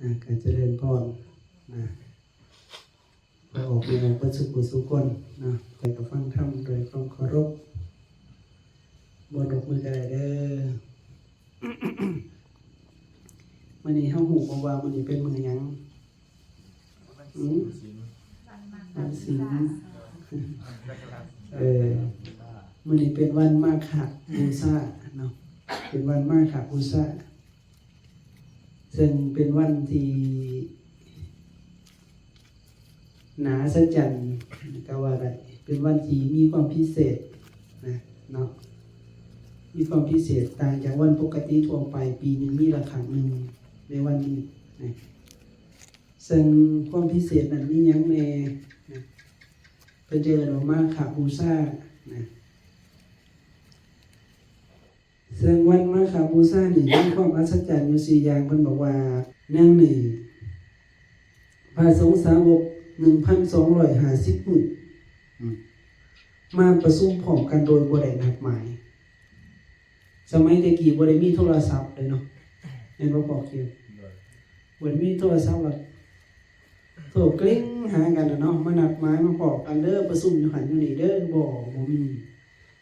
ອ່າ ກໍຈະເລີນພອນນະ ພໍ່ອອກແມ່ອອກເບິດສູ່ຜູ້ສູ່ຄົນເນາະ. ຂ້ອຍກໍຟັງທຳດ້ວຍຄວາມເຄົາລົບ. ບໍ່ ຍົກມືກໍໄດ້ເດີ. ມື້ນີ້ເຮົາຮູ້ບໍ່ວ່າມື້ນີ້ເປັນມື້ຫຍັງ? ອືມ? ວັນສິນ. ເອີ ມື້ນີ້ເປັນວັນມາຄະບູຊາເນາະ, ເປັນວັນມາຄະບູຊາ ເຊິ່ງເປັນວັນທີ່ໜ້າອັດສະຈັນກໍວ່າໄດ້, ເປັນວັນທີ່ມີຄວາມພິເສດນະເນາະ, ມີຄວາມພິເສດຕ່າງຈາກວັນປົກກະຕິທົ່ວໄປ, ປີໜຶ່ງມີລະຄັ້ງໜຶ່ງໃນວັນນີ້ນະ. ເຊິ່ງຄວາມພິເສດນັ້ນມີຫຍັງແດ່ນະ? ເພິ່ນຈະເອີ້ນວ່າມາຄະບູຊານະ. ເຊິ່ງວັນມາຄະບູຊານີ້ມີຄວາມອັດສະຈັນຢູ່ສີ່ຢ່າງ. ເພິ່ນບອກວ່າ ໜຶ່ງນີ້ ພະສົງສາວົກໜຶ່ງພັນສອງຮ້ອຍຫ້າສິບຮູບ ອືມ ມາປະຊຸມພ້ອມກັນໂດຍບໍ່ໄດ້ນັດໝາຍ. ສະໄໝແຕ່ກີ້ບໍ່ໄດ້ມີໂທລະສັບເດ້ເນາະ, ແມ່ນບໍ່ພໍ່ຄິວ? ໂດຍ. ບໍ່ໄດ້ມີໂທລະສັບວ່າໂທເກຣັງຫາກັນນະເນາະ, ມານັດໝາຍມາພໍ້ກັນເດີ, ປະຊຸມຢູ່ຫັ້ນຢູ່ນີ້ເດີ, ບໍ່ ບໍ່ມີ.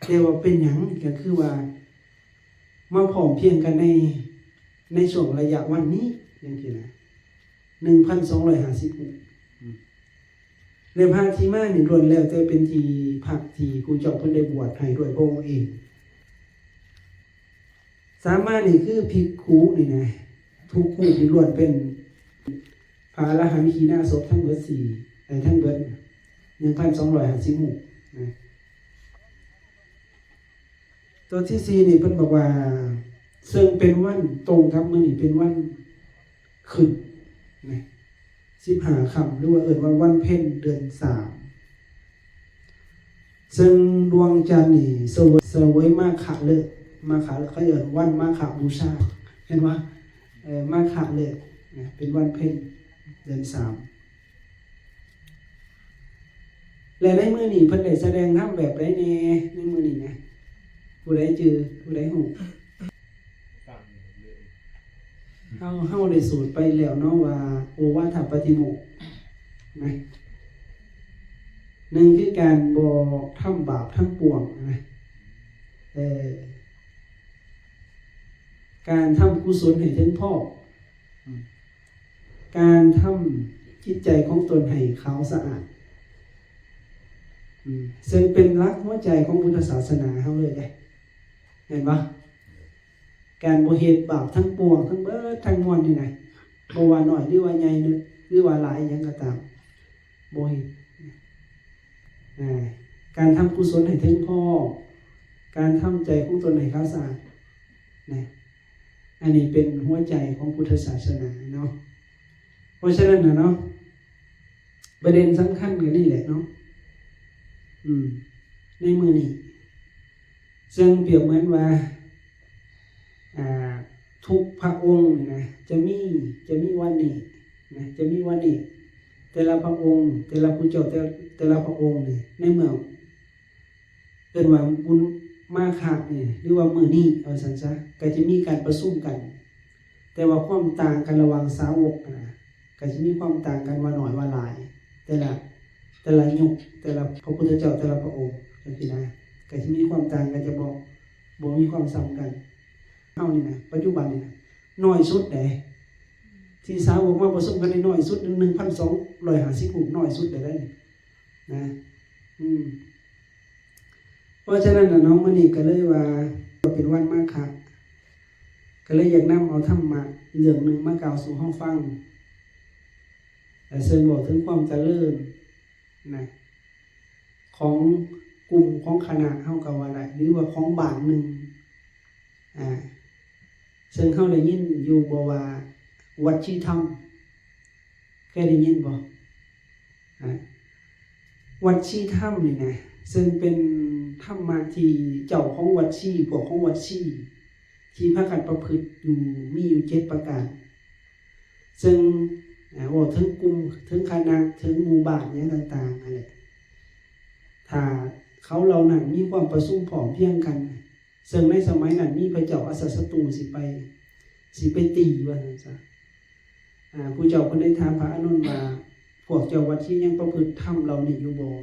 ແຕ່ວ່າເປັນຫຍັງ? ກໍຄືວ່າມາພ້ອມພຽງກັນໃນ ໃນຊ່ວງໄລຍະວັນນີ້ຈັ່ງຊີ້ນະ, ໜຶ່ງພັນສອງຮ້ອຍຫ້າສິບຮູບ. ແລະ ພະທີ່ມານີ້ລ້ວນແລ້ວແຕ່ເປັນທີ່ພັກທີ່ຜູ້ເຈົ້າເພິ່ນໄດ້ບວດໃຫ້ດ້ວຍພະອົງເອງ. ສາມານີ້ຄືພິກຂຸນີ້ນະ, ທຸກຮູບນີ້ລ້ວນເປັນພະອະລະຫັນຂີນາສົບທັງເບິດສີ່ ເອີ ທັງເບິດໜຶ່ງພັນສອງຮ້ອຍຫ້າສິບຮູບນະ. ຕົວທີສີ່ນີ້ເພິ່ນບອກວ່າ ເຊິ່ງເປັນວັນ ຕົງກັບມື້ນີ້ເປັນວັນຂຶ້ນນະ ສິບຫ້າຄ່ຳ ຫຼືວ່າເອີ້ນວ່າວັນເພັນເດືອນສາມ, ເຊິ່ງດວງຈັນນີ້ສະເຫວີຍ ສະເຫວີຍມາຄະເລີກ, ມາຄະເລີກ ເຂົາເອີ້ນວັນມາຄະບູຊາ ເຫັນບໍ່? ເອີ ມາຄະເລີກນະ ເປັນວັນເພັນເດືອນສາມ. ແລະ ໃນມື້ນີ້ເພິ່ນໄດ້ສະແດງທຳແບບໃດແດ່ໃນມື້ນີ້ນະ? ຜູ້ໃດຈື່? ຜູ້ໃດຮູ້? ເຮົາ ເຮົາໄດ້ສູດໄປແລ້ວເນາະວ່າ ໂອວາທະປາຕິໂມກນະ, ໜຶ່ງຄືການບໍ່ທຳບາບທັງປວງນະ, ເອີ ການທຳກຸສົນໃຫ້ເຖິງພ້ອມ, ການທຳຈິດໃຈຂອງຕົນໃຫ້ຂາວສະອາດ, ເຊິ່ງເປັນຫຼັກຫົວໃຈຂອງພຸດທະສາສະໜາເຮົາເລີຍເດ້ ແມ່ນບໍ່? ການບໍ່ເຮັດບາບທັງປວງ ທັງເບິດທັງມວນນີ້ນະ, ບໍ່ວ່ານ້ອຍ ຫຼືວ່າໃຫຍ່ ຫຼືວ່າຫຼາຍ ອີ່ຫຍັງກໍຕາມ ບໍ່ເຮັດ. ອາ ການທຳກຸສົນໃຫ້ເຖິງພ້ອມ, ການທຳໃຈຂອງຕົນໃຫ້ຂາວສະອາດນະ, ອັນນີ້ເປັນຫົວໃຈຂອງພຸດທະສາສະໜາເນາະ. ເພາະສະນັ້ນນະເນາະ ປະເດັນສຳຄັນກໍນີ້ແຫຼະເນາະ ອືມ ໃນມື້ນີ້ ເຊິ່ງປຽບເໝືອນວ່າ ອ່າ ທຸກພະອົງນີ້ນະ ຈະມີ ຈະມີວັນນີ້ນະ ຈະມີວັນນີ້ ແຕ່ລະພະອົງ ແຕ່ລະຜູ້ເຈົ້າ ແຕ່ ແຕ່ລະພະອົງນີ້ ໃນເມື່ອ ເອີ້ນວ່າບຸນມາຄະນີ້ ຫຼືວ່າມື້ນີ້ ເອົາຊັ້ນຊະ ກໍຈະມີການປະຊຸມກັນ, ແຕ່ວ່າຄວາມຕ່າງກັນລະຫວ່າງສາວົກນະ ກໍຈະມີຄວາມຕ່າງກັນວ່າໜ້ອຍວ່າຫຼາຍ ແຕ່ລະ ແຕ່ລະຍຸກ ແຕ່ລະພະພຸດທະເຈົ້າ ແຕ່ລະພະອົງ ຈັ່ງຊີ້ນະ ກໍຈະມີຄວາມຕ່າງກັນ ຈະບໍ່ ບໍ່ມີຄວາມສ່ຳກັນ. ເຮົານີ້ນະ ປັດຈຸບັນນີ້ນະ ໜ້ອຍສຸດເດ້ ທີ່ສາວົກມາປະຊຸມກັນນີ້ ໜ້ອຍສຸດ ໜຶ່ງພັນສອງຮ້ອຍຫ້າສິບຮູບ ໜ້ອຍສຸດເດ້ນະ ອືມ. ເພາະສະນັ້ນນະເນາະ ມື້ນີ້ກໍເລີຍວ່າເປັນວັນມາຄະ ກໍເລີຍຢາກນຳເອົາທຳມະເລື່ອງໜຶ່ງມາກ່າວສູ່ເຮົາຟັງ ເຊິ່ງເວົ້າເຖິງຄວາມຈະເລີນນະ ຂອງກຸ່ມຂອງຄະນະເຮົາກໍວ່າໄດ້ ຫຼືວ່າຂອງບ້ານໜຶ່ງ ອາ ເຊິ່ງເຮົາໄດ້ຍິນຢູ່ບໍ່ວ່າວັດຊີທຳ? ເຄີຍໄດ້ຍິນບໍ່? ອາ ວັດຊີທຳນີ້ນະ ເຊິ່ງເປັນທຳມະທີ່ເຈົ້າຂອງວັດຊີ ພວກຂອງວັດຊີ ທີ່ພາກັນປະພຶດຢູ່ ມີຢູ່ເຈັດປະການ ເຊິ່ງ ອາ ເວົ້າເຖິງກຸ່ມ ເຖິງຄະນະ ເຖິງໝູ່ບ້ານຫຍັງຕ່າງໆຫັ້ນແຫຼະ ຖ້າເຂົາເຫຼົ່ານັ້ນມີຄວາມປະຊຸມພ້ອມພຽງກັນ ເຊິ່ງໃນສະໄໝນັ້ນມີພະເຈົ້າອັດສະສັດຕູຊິໄປ ຊິໄປຕີ ວ່າຊັ້ນຊະ. ອາ ຜູ້ເຈົ້າເພິ່ນໄດ້ຖາມພະອານົນວ່າ ພວກເຈົ້າວັດຊີຍັງປະພຶດທຳເຫຼົ່ານີ້ຢູ່ບໍ່?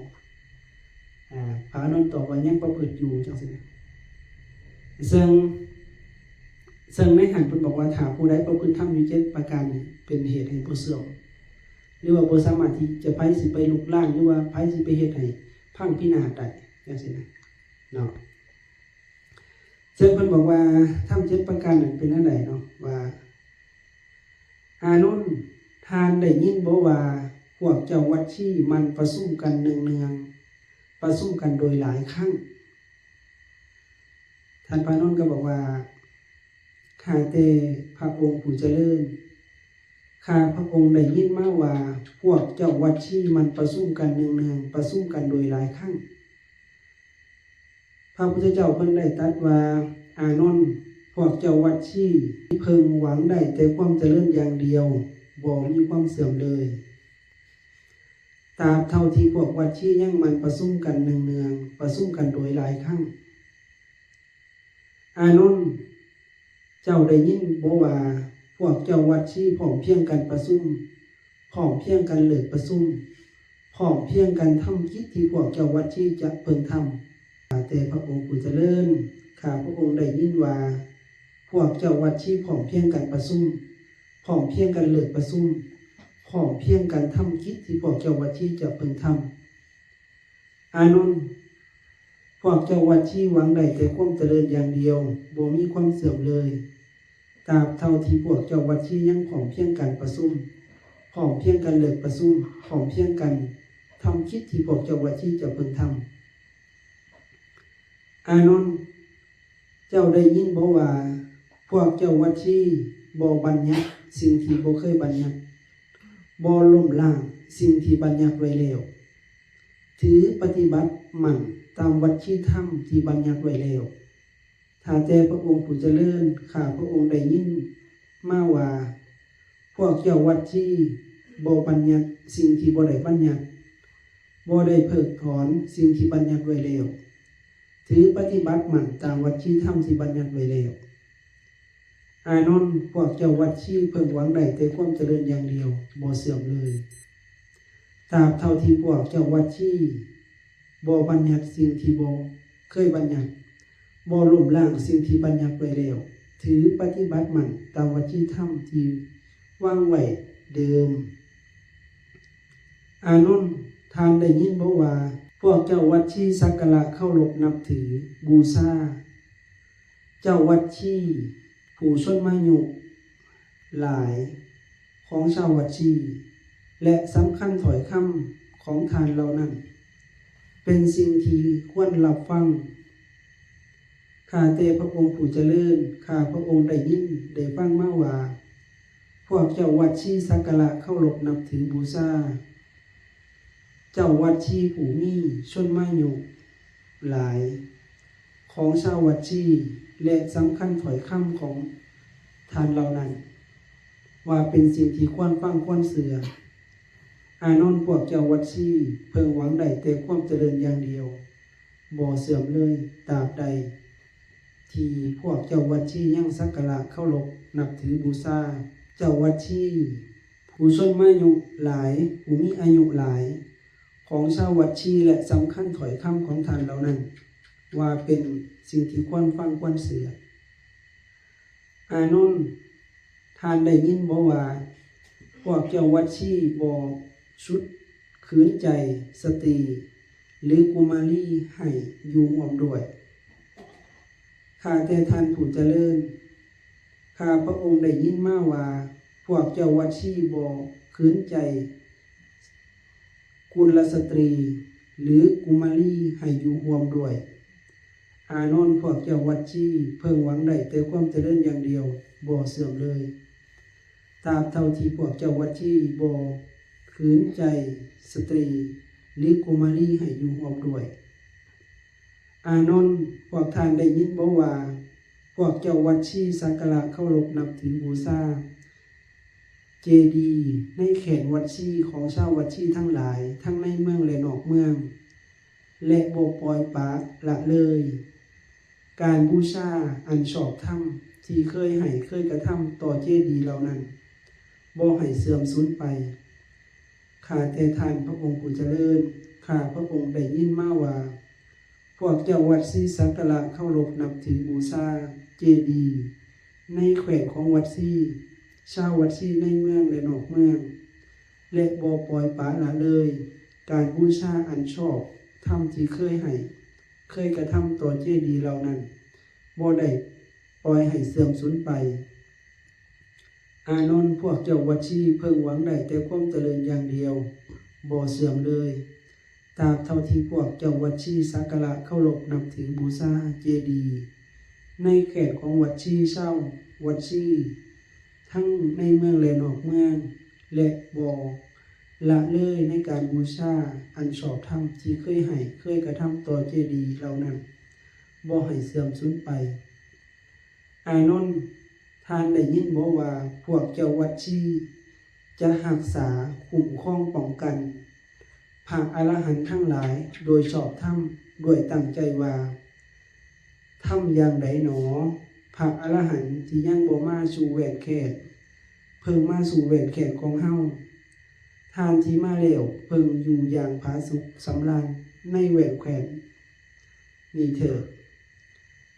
ອາ ພະອານົນຕອບວ່າ ຍັງປະພຶດຢູ່ ຈັ່ງຊີ້ນະ. ເຊິ່ງ ເຊິ່ງໃນຫັ້ນເພິ່ນບອກວ່າ ຖ້າຜູ້ໃດປະພຶດທຳຢູ່ເຈັດປະການນີ້ ເປັນເຫດໃຫ້ບໍ່ເຊື່ອມ ຫຼືວ່າບໍ່ສາມາດທີ່ຈະ ໃຜຊິໄປລຸກລານ ຫຼືວ່າໃຜຊິໄປເຮັດໃຫ້ພັງພິນາດໄດ້ ຈັ່ງຊີ້ນະເນາະ. ເຊິ່ງເພິ່ນບອກວ່າ ທຳເຈັດປະການນັ້ນເປັນແນວໃດເນາະ ວ່າ ອານົນ, ທ່ານໄດ້ຍິນບໍ່ວ່າ ພວກເຈົ້າວັດຊີໝັ່ນປະຊຸມກັນເນືອງໆ, ປະຊຸມກັນໂດຍຫຼາຍຄັ້ງ? ທ່ານພະອານົນກໍບອກວ່າ ຂ້າແຕ່ພະອົງຜູ້ຈະເລີນ, ຂ້າພະອົງໄດ້ຍິນມາວ່າ ພວກເຈົ້າວັດຊີໝັ່ນປະຊຸມກັນເນືອງໆ, ປະຊຸມກັນໂດຍຫຼາຍຄັ້ງ. ພະພຸດທະເຈົ້າເພິ່ນໄດ້ຕັດວ່າ, ອານົນ, ພວກເຈົ້າວັດຊີເພິ່ງຫວັງໄດ້ແຕ່ຄວາມຈະເລີນຢ່າງດຽວ, ບໍ່ມີຄວາມເສື່ອມເລີຍ, ຕາບເທົ່າທີ່ພວກວັດຊີຍັງໝັ່ນປະຊຸມກັນເນືອງໆ, ປະຊຸມກັນໂດຍຫຼາຍຄັ້ງ. ອານົນ, ເຈົ້າໄດ້ຍິນບໍ່ວ່າ ພວກເຈົ້າວັດຊີພ້ອມພຽງກັນປະຊຸມ, ພ້ອມພຽງກັນເລີກປະຊຸມ, ພ້ອມພຽງກັນທຳກິດທີ່ພວກເຈົ້າວັດຊີຈະເພິ່ງທຳ? ຂ້າແຕ່ພະອົງຜູ້ຈະເລີນ, ຂ້າພະອົງໄດ້ຍິນວ່າ ພວກເຈົ້າວັດຊີພ້ອມພຽງກັນປະຊຸມ, ພ້ອມພຽງກັນເລີກປະຊຸມ, ພ້ອມພຽງກັນທຳກິດທີ່ພວກເຈົ້າວັດຊີຈະເພິ່ງທຳ. ອານົນ, ພວກເຈົ້າວັດຊີຫວັງໄດ້ແຕ່ຄວາມຈະເລີນຢ່າງດຽວ, ບໍ່ມີຄວາມເສື່ອມເລີຍ, ຕາບເທົ່າທີ່ພວກເຈົ້າວັດຊີຍັງພ້ອມພຽງກັນປະຊຸມ, ພ້ອມພຽງກັນເລີກປະຊຸມ, ພ້ອມພຽງກັນທຳກິດທີ່ພວກເຈົ້າວັດຊີຈະເພິ່ງທຳ. ອານົນ, ເຈົ້າໄດ້ຍິນບໍ່ວ່າ ພວກເຈົ້າວັດຊີບໍ່ບັນຍັດສິ່ງທີ່ບໍ່ເຄີຍບັນຍັດ, ບໍ່ລົ້ມລ້າງສິ່ງທີ່ບັນຍັດໄວ້ແລ້ວ, ຖືປະຕິບັດໝັ້ນຕາມວັດຊີທຳທີ່ບັນຍັດໄວ້ແລ້ວ? ຂ້າແຕ່ພະອົງຜູ້ຈະເລີນ, ຂ້າພະອົງໄດ້ຍິນມາວ່າ ພວກເຈົ້າວັດຊີບໍ່ບັນຍັດສິ່ງທີ່ບໍ່ໄດ້ບັນຍັດ, ບໍ່ໄດ້ເພິກຖອນສິ່ງທີ່ບັນຍັດໄວ້ແລ້ວ, ຖືປະຕິບັດໝັ້ນຕາມວັດຊີທຳທີ່ບັນຍັດໄວ້ແລ້ວ. ອານົນ, ພວກເຈົ້າວັດຊີເພິ່ງຫວັງໄດ້ແຕ່ຄວາມຈະເລີນຢ່າງດຽວ, ບໍ່ເສື່ອມເລີຍ, ຕາບເທົ່າທີ່ພວກເຈົ້າວັດຊີ ບໍ່ບັນຍັດສິ່ງທີ່ບໍ່ເຄີຍບັນຍັດ, ບໍ່ລົ້ມລ້າງສິ່ງທີ່ບັນຍັດໄວ້ແລ້ວ, ຖືປະຕິບັດໝັ້ນຕາມວັດຊີທຳທີ່ວາງໄວ້ເດີມ. ອານົນ, ທ່ານໄດ້ຍິນບໍ່ວ່າ ພວກເຈົ້າວັດຊີສັກກາລະເຄົາລົບນັບຖືບູຊາ ເຈົ້າວັດຊີຜູ້ຊົນມາຍຸຫຼາຍຂອງຊາວວັດຊີ ແລະ ສຳຄັນຖ້ອຍຄຳຂອງທ່ານເຫຼົ່ານັ້ນ ເປັນສິ່ງທີ່ຄວນຮັບຟັງ. ຂ້າແຕ່ພະອົງຜູ້ຈະເລີນ, ຂ້າພະອົງໄດ້ຍິນໄດ້ຟັງມາວ່າ ພວກເຈົ້າວັດຊີສັກກາລະເຄົາລົບນັບຖືບູຊາ ເຈົ້າວັດຊີຜູ້ມີຊົນມາຍຸຫຼາຍຂອງຊາວວັດຊີ ແລະ ສຳຄັນຖ້ອຍຄຳຂອງທ່ານເຫຼົ່ານັ້ນ ວ່າເປັນສິ່ງທີ່ຄວນຟັງຄວນເຊື່ອ. ອານົນ, ພວກເຈົ້າວັດຊີເພິ່ງຫວັງໄດ້ແຕ່ຄວາມຈະເລີນຢ່າງດຽວ, ບໍ່ເສື່ອມເລີຍ, ຕາບໃດທີ່ພວກເຈົ້າວັດຊີຍັງສັກກາລະເຄົາລົບນັບຖືບູຊາ ເຈົ້າວັດຊີ ຜູ້ຊົນມາຍຸຫຼາຍ, ຜູ້ມີອາຍຸຫຼາຍ ຂອງຊາວວັດຊີ ແລະ ສຳຄັນຖ້ອຍຄຳຂອງທ່ານເຫຼົ່ານັ້ນ ວ່າເປັນສິ່ງທີ່ຄວນຟັງຄວນເຊື່ອ. ອານົນ, ທ່ານໄດ້ຍິນບໍ່ວ່າ ພວກເຈົ້າວັດຊີບໍ່ຊຸດຂືນໃຈສະຕີ ຫຼື ກຸມາລີໃຫ້ຢູ່ຮ່ວມດ້ວຍ? ຂ້າແຕ່ທ່ານຜູ້ຈະເລີນ, ຂ້າພະອົງໄດ້ຍິນມາວ່າ ພວກເຈົ້າວັດຊີບໍ່ຂືນໃຈກຸນລະສະຕີ ຫຼື ກຸມາລີໃຫ້ຢູ່ຮ່ວມດ້ວຍ. ອານົນ, ພວກເຈົ້າວັດຊີເພິ່ງຫວັງໄດ້ແຕ່ຄວາມຈະເລີນຢ່າງດຽວ, ບໍ່ເສື່ອມເລີຍ. ຕາບເທົ່າທີ່ພວກເຈົ້າວັດຊີບໍ່ຂືນໃຈສະຕີ ຫຼື ກຸມາລີໃຫ້ຢູ່ຮ່ວມດ້ວຍ. ອານົນ, ພວກທ່ານໄດ້ຍິນບໍ່ວ່າ ພວກເຈົ້າວັດຊີສັກກາລະເຄົາລົບນັບຖືບູຊາເຈດີໃນແຂວງວັດຊີຂອງຊາວວັດຊີທັງຫຼາຍ ທັງໃນເມືອງ ແລະ ນອກເມືອງ ແລະ ບໍ່ປ່ອຍປະລະເລີຍການບູຊາອັນຊອບທຳທີ່ເຄີຍໃຫ້ເຄີຍກະທຳຕໍ່ເຈດີເຫຼົ່ານັ້ນ, ບໍ່ໃຫ້ເສື່ອມສູນໄປ. ຂ້າແຕ່ທ່ານພະອົງຜູ້ຈະເລີນ, ຂ້າພະອົງໄດ້ຍິນມາວ່າ ພວກເຈົ້າວັດຊີສັກກາລະເຄົາລົບນັບຖືບູຊາເຈດີ ໃນແຂວງຂອງວັດຊີ, ຊາວວັດຊີໃນເມືອງ ແລະ ນອກເມືອງ ແລະ ບໍ່ປ່ອຍປະລະເລີຍການບູຊາອັນຊອບທຳທີ່ເຄີຍໃຫ້, ເຄີຍກະທຳຕໍ່ເຈດີເຫຼົ່ານັ້ນ, ບໍ່ໄດ້ປ່ອຍໃຫ້ເສື່ອມສູນໄປ. ອານົນ, ພວກເຈົ້າວັດຊີເພິ່ງຫວັງໄດ້ແຕ່ຄວາມຈະເລີນຢ່າງດຽວ, ບໍ່ເສື່ອມເລີຍ. ຕາບເທົ່າທີ່ພວກເຈົ້າວັດຊີສັກກາລະເຄົາລົບນັບຖືບູຊາເຈດີ ໃນແຂວງຂອງວັດຊີ, ຊາວວັດຊີ ທັງໃນເມືອງ ແລະ ນອກເມືອງ ແລະ ບໍ່ລະເລີຍໃນການບູຊາອັນຊອບທຳທີ່ເຄີຍໃຫ້, ເຄີຍກະທຳຕໍ່ເຈດີເຫຼົ່ານັ້ນ, ບໍ່ໃຫ້ເສື່ອມສູນໄປ. ອານົນ, ທ່ານໄດ້ຍິນບໍ່ວ່າ ພວກເຈົ້າວັດຊີຈະຮັກສາ, ຄຸ້ມຄອງ, ປ້ອງກັນພະອະລະຫັນທັງຫຼາຍໂດຍຊອບທຳ, ດ້ວຍຕັ້ງໃຈວ່າ ທຳຢ່າງໃດໜໍ ພະອະລະຫັນທີ່ຍັງບໍ່ມາສູ່ແຫວນແຂນ ເພິ່ງມາສູ່ແຫວນແຂນຂອງເຮົາ. ທ່ານທີ່ມາແລ້ວເພິ່ງຢູ່ຢ່າງຜາສຸກສຳລານໃນແຫວນແຂນນີ້ເທີ້.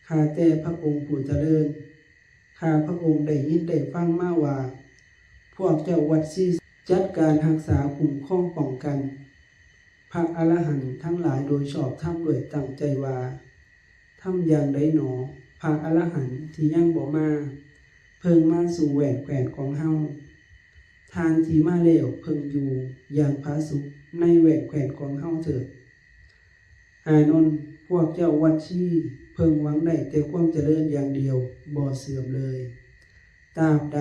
ຂ້າແຕ່ພະອົງຜູ້ຈະເລີນ, ຂ້າພະອົງໄດ້ຍິນໄດ້ຟັງມາວ່າ ພວກເຈົ້າວັດຊີຈັດການຮັກສາ, ຄຸ້ມຄອງ, ປ້ອງກັນພະອະລະຫັນທັງຫຼາຍໂດຍຊອບທຳ, ດ້ວຍຕັ້ງໃຈວ່າ ທຳຢ່າງໃດໜໍ ພະອະລະຫັນທີ່ຍັງບໍ່ມາ ເພິ່ງມາສູ່ແຫວນແຂວນຂອງເຮົາ. ທ່ານທີ່ມາແລ້ວເພິ່ງຢູ່ຢ່າງຜາສຸກໃນແຫວນແຂວນຂອງເຮົາເທີ້. ອານົນ, ພວກເຈົ້າວັດຊີເພິ່ງຫວັງໄດ້ແຕ່ຄວາມຈະເລີນຢ່າງດຽວ, ບໍ່ເສື່ອມເລີຍ. ຕາບໃດ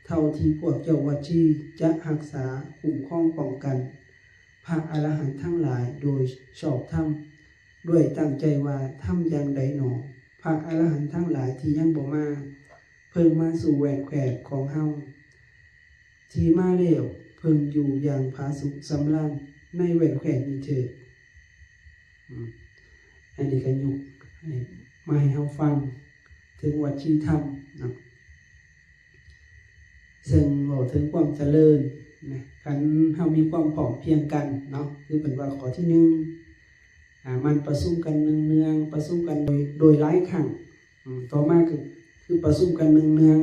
ເທົ່າທີ່ພວກເຈົ້າວັດຊີຈະຮັກສາ, ຄຸ້ມຄອງ, ປ້ອງກັນພະອະລະຫັນທັງຫຼາຍໂດຍຊອບທຳ, ດ້ວຍຕັ້ງໃຈວ່າ ທຳຢ່າງໃດໜໍ ພະອະລະຫັນທັງຫຼາຍທີ່ຍັງບໍ່ມາ ເພິ່ງມາສູ່ແຫວນແຂວນຂອງເຮົາ, ທີ່ມາແລ້ວເພິ່ງຢູ່ຢ່າງຜາສຸກສຳລານໃນແຫວນແຂວນນີ້ເທີ້. ອາ ອັນນີ້ກະຍົກໃຫ້ ມາໃຫ້ເຮົາຟັງເຖິງວັດຊີທຳເນາະ. ເຊິ່ງເວົ້າເຖິງຄວາມຈະເລີນນະ, ຄັນເຮົາມີຄວາມພ້ອມພຽງກັນເນາະ, ຄືເພິ່ນວ່າຂໍ້ທີໜຶ່ງ ອາ ໝັ່ນປະຊຸມກັນເນືອງໆ, ປະຊຸມກັນໂດຍ ໂດຍຫຼາຍຄັ້ງ, ອືມ ຕໍ່ມາຄື ຄືປະຊຸມກັນເນືອງ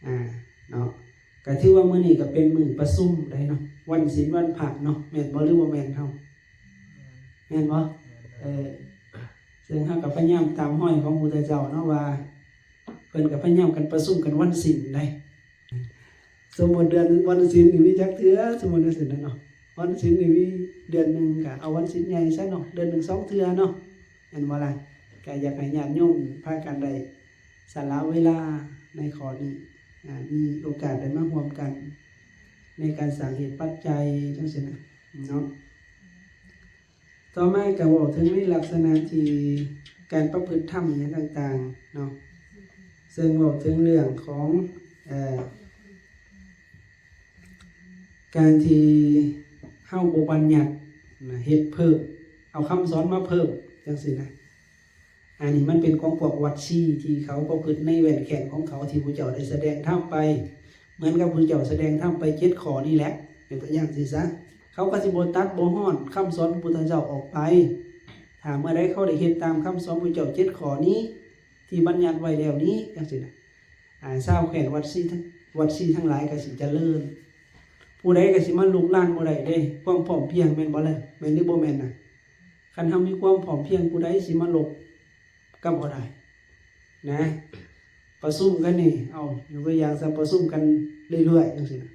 ໆ ອາ ເນາະ. ກະຖືວ່າມື້ນີ້ກະເປັນມື້ປະຊຸມໄດ໋ເນາະ, ວັນສິນວັນພະເນາະ, ແມ່ນບໍ່ ຫຼືບໍ່ແມ່ນເຮົາ? ແມ່ນບໍ່? ເອີ ເຊິ່ງເຮົາກະພະຍາຍາມຕາມຮອຍຂອງພຸດທະເຈົ້າເນາະ ວ່າເພິ່ນກະພະຍາຍາມກັນປະຊຸມກັນວັນສິນໄດ໋. ສົມມຸດເດືອນວັນສິນນີ້ມີຈັກເທື່ອ? ສົມມຸດຈັ່ງຊີ້ນະເນາະ, ວັນສິນນີ້ມີເດືອນໜຶ່ງ ກະເອົາວັນສິນໃຫຍ່ຊະເນາະ, ເດືອນໜຶ່ງສອງເທື່ອເນາະ, ແມ່ນບໍ່ລະ? ກະຢາກໃຫ້ຍາດໂຍມພາກັນໄດ້ສະຫຼະເວລາໃນຂໍ້ນີ້ ອາ ມີໂອກາດໄດ້ມາຮ່ວມກັນໃນການສ້າງເຫດປັດໄຈຈັ່ງຊີ້ນະເນາະ. ຕໍ່ມາກະເວົ້າເຖິງໃນລັກສະນະທີ່ການປະພຶດທຳຫຍັງຕ່າງໆເນາະ, ເຊິ່ງເວົ້າເຖິງເລື່ອງຂອງ ເອີ ການທີ່ເຮົາບໍ່ບັນຍັດນະ ເຮັດເພີ່ມ ເອົາຄຳສອນມາເພີ່ມຈັ່ງຊີ້ນະ. ອັນນີ້ມັນເປັນຂອງພວກວັດຊີທີ່ເຂົາປະພຶດໃນແຫວນແຂນຂອງເຂົາ ທີ່ພະເຈົ້າໄດ້ສະແດງທຳໄປ, ເໝືອນກັບພະເຈົ້າສະແດງທຳໄປເຈັດຂໍ້ນີ້ແຫຼະ. ຍົກຕົວຢ່າງຊີ້ຊະ, ເຂົາກະຊິບໍ່ຕັດບໍ່ຮອນຄຳສອນພະພຸດທະເຈົ້າອອກໄປ ຖ້າເມື່ອໃດເຂົາໄດ້ເຮັດຕາມຄຳສອນພະເຈົ້າເຈັດຂໍ້ນີ້ ທີ່ບັນຍັດໄວ້ແລ້ວນີ້ ຈັ່ງຊີ້ນະ. ອາ ຊາວແຂວນວັດຊີ ວັດຊີທັງຫຼາຍກະຊິຈະເລີນ, ຜູ້ໃດກະຊິມາລຸກລານບໍ່ໄດ້ເດ້ ຄວາມພ້ອມພຽງ ແມ່ນບໍ່ລະ? ແມ່ນຫຼືບໍ່ແມ່ນນະ? ຄັນເຮົາມີຄວາມພ້ອມພຽງ ຜູ້ໃດຊິມາລົບກັບເຮົາໄດ້ນະ? ປະຊຸມກັນນີ້ ເອົາ ຍົກຕົວຢ່າງຊະ ປະຊຸມກັນເລື້ອຍໆ ຈັ່ງຊີ້ນະ,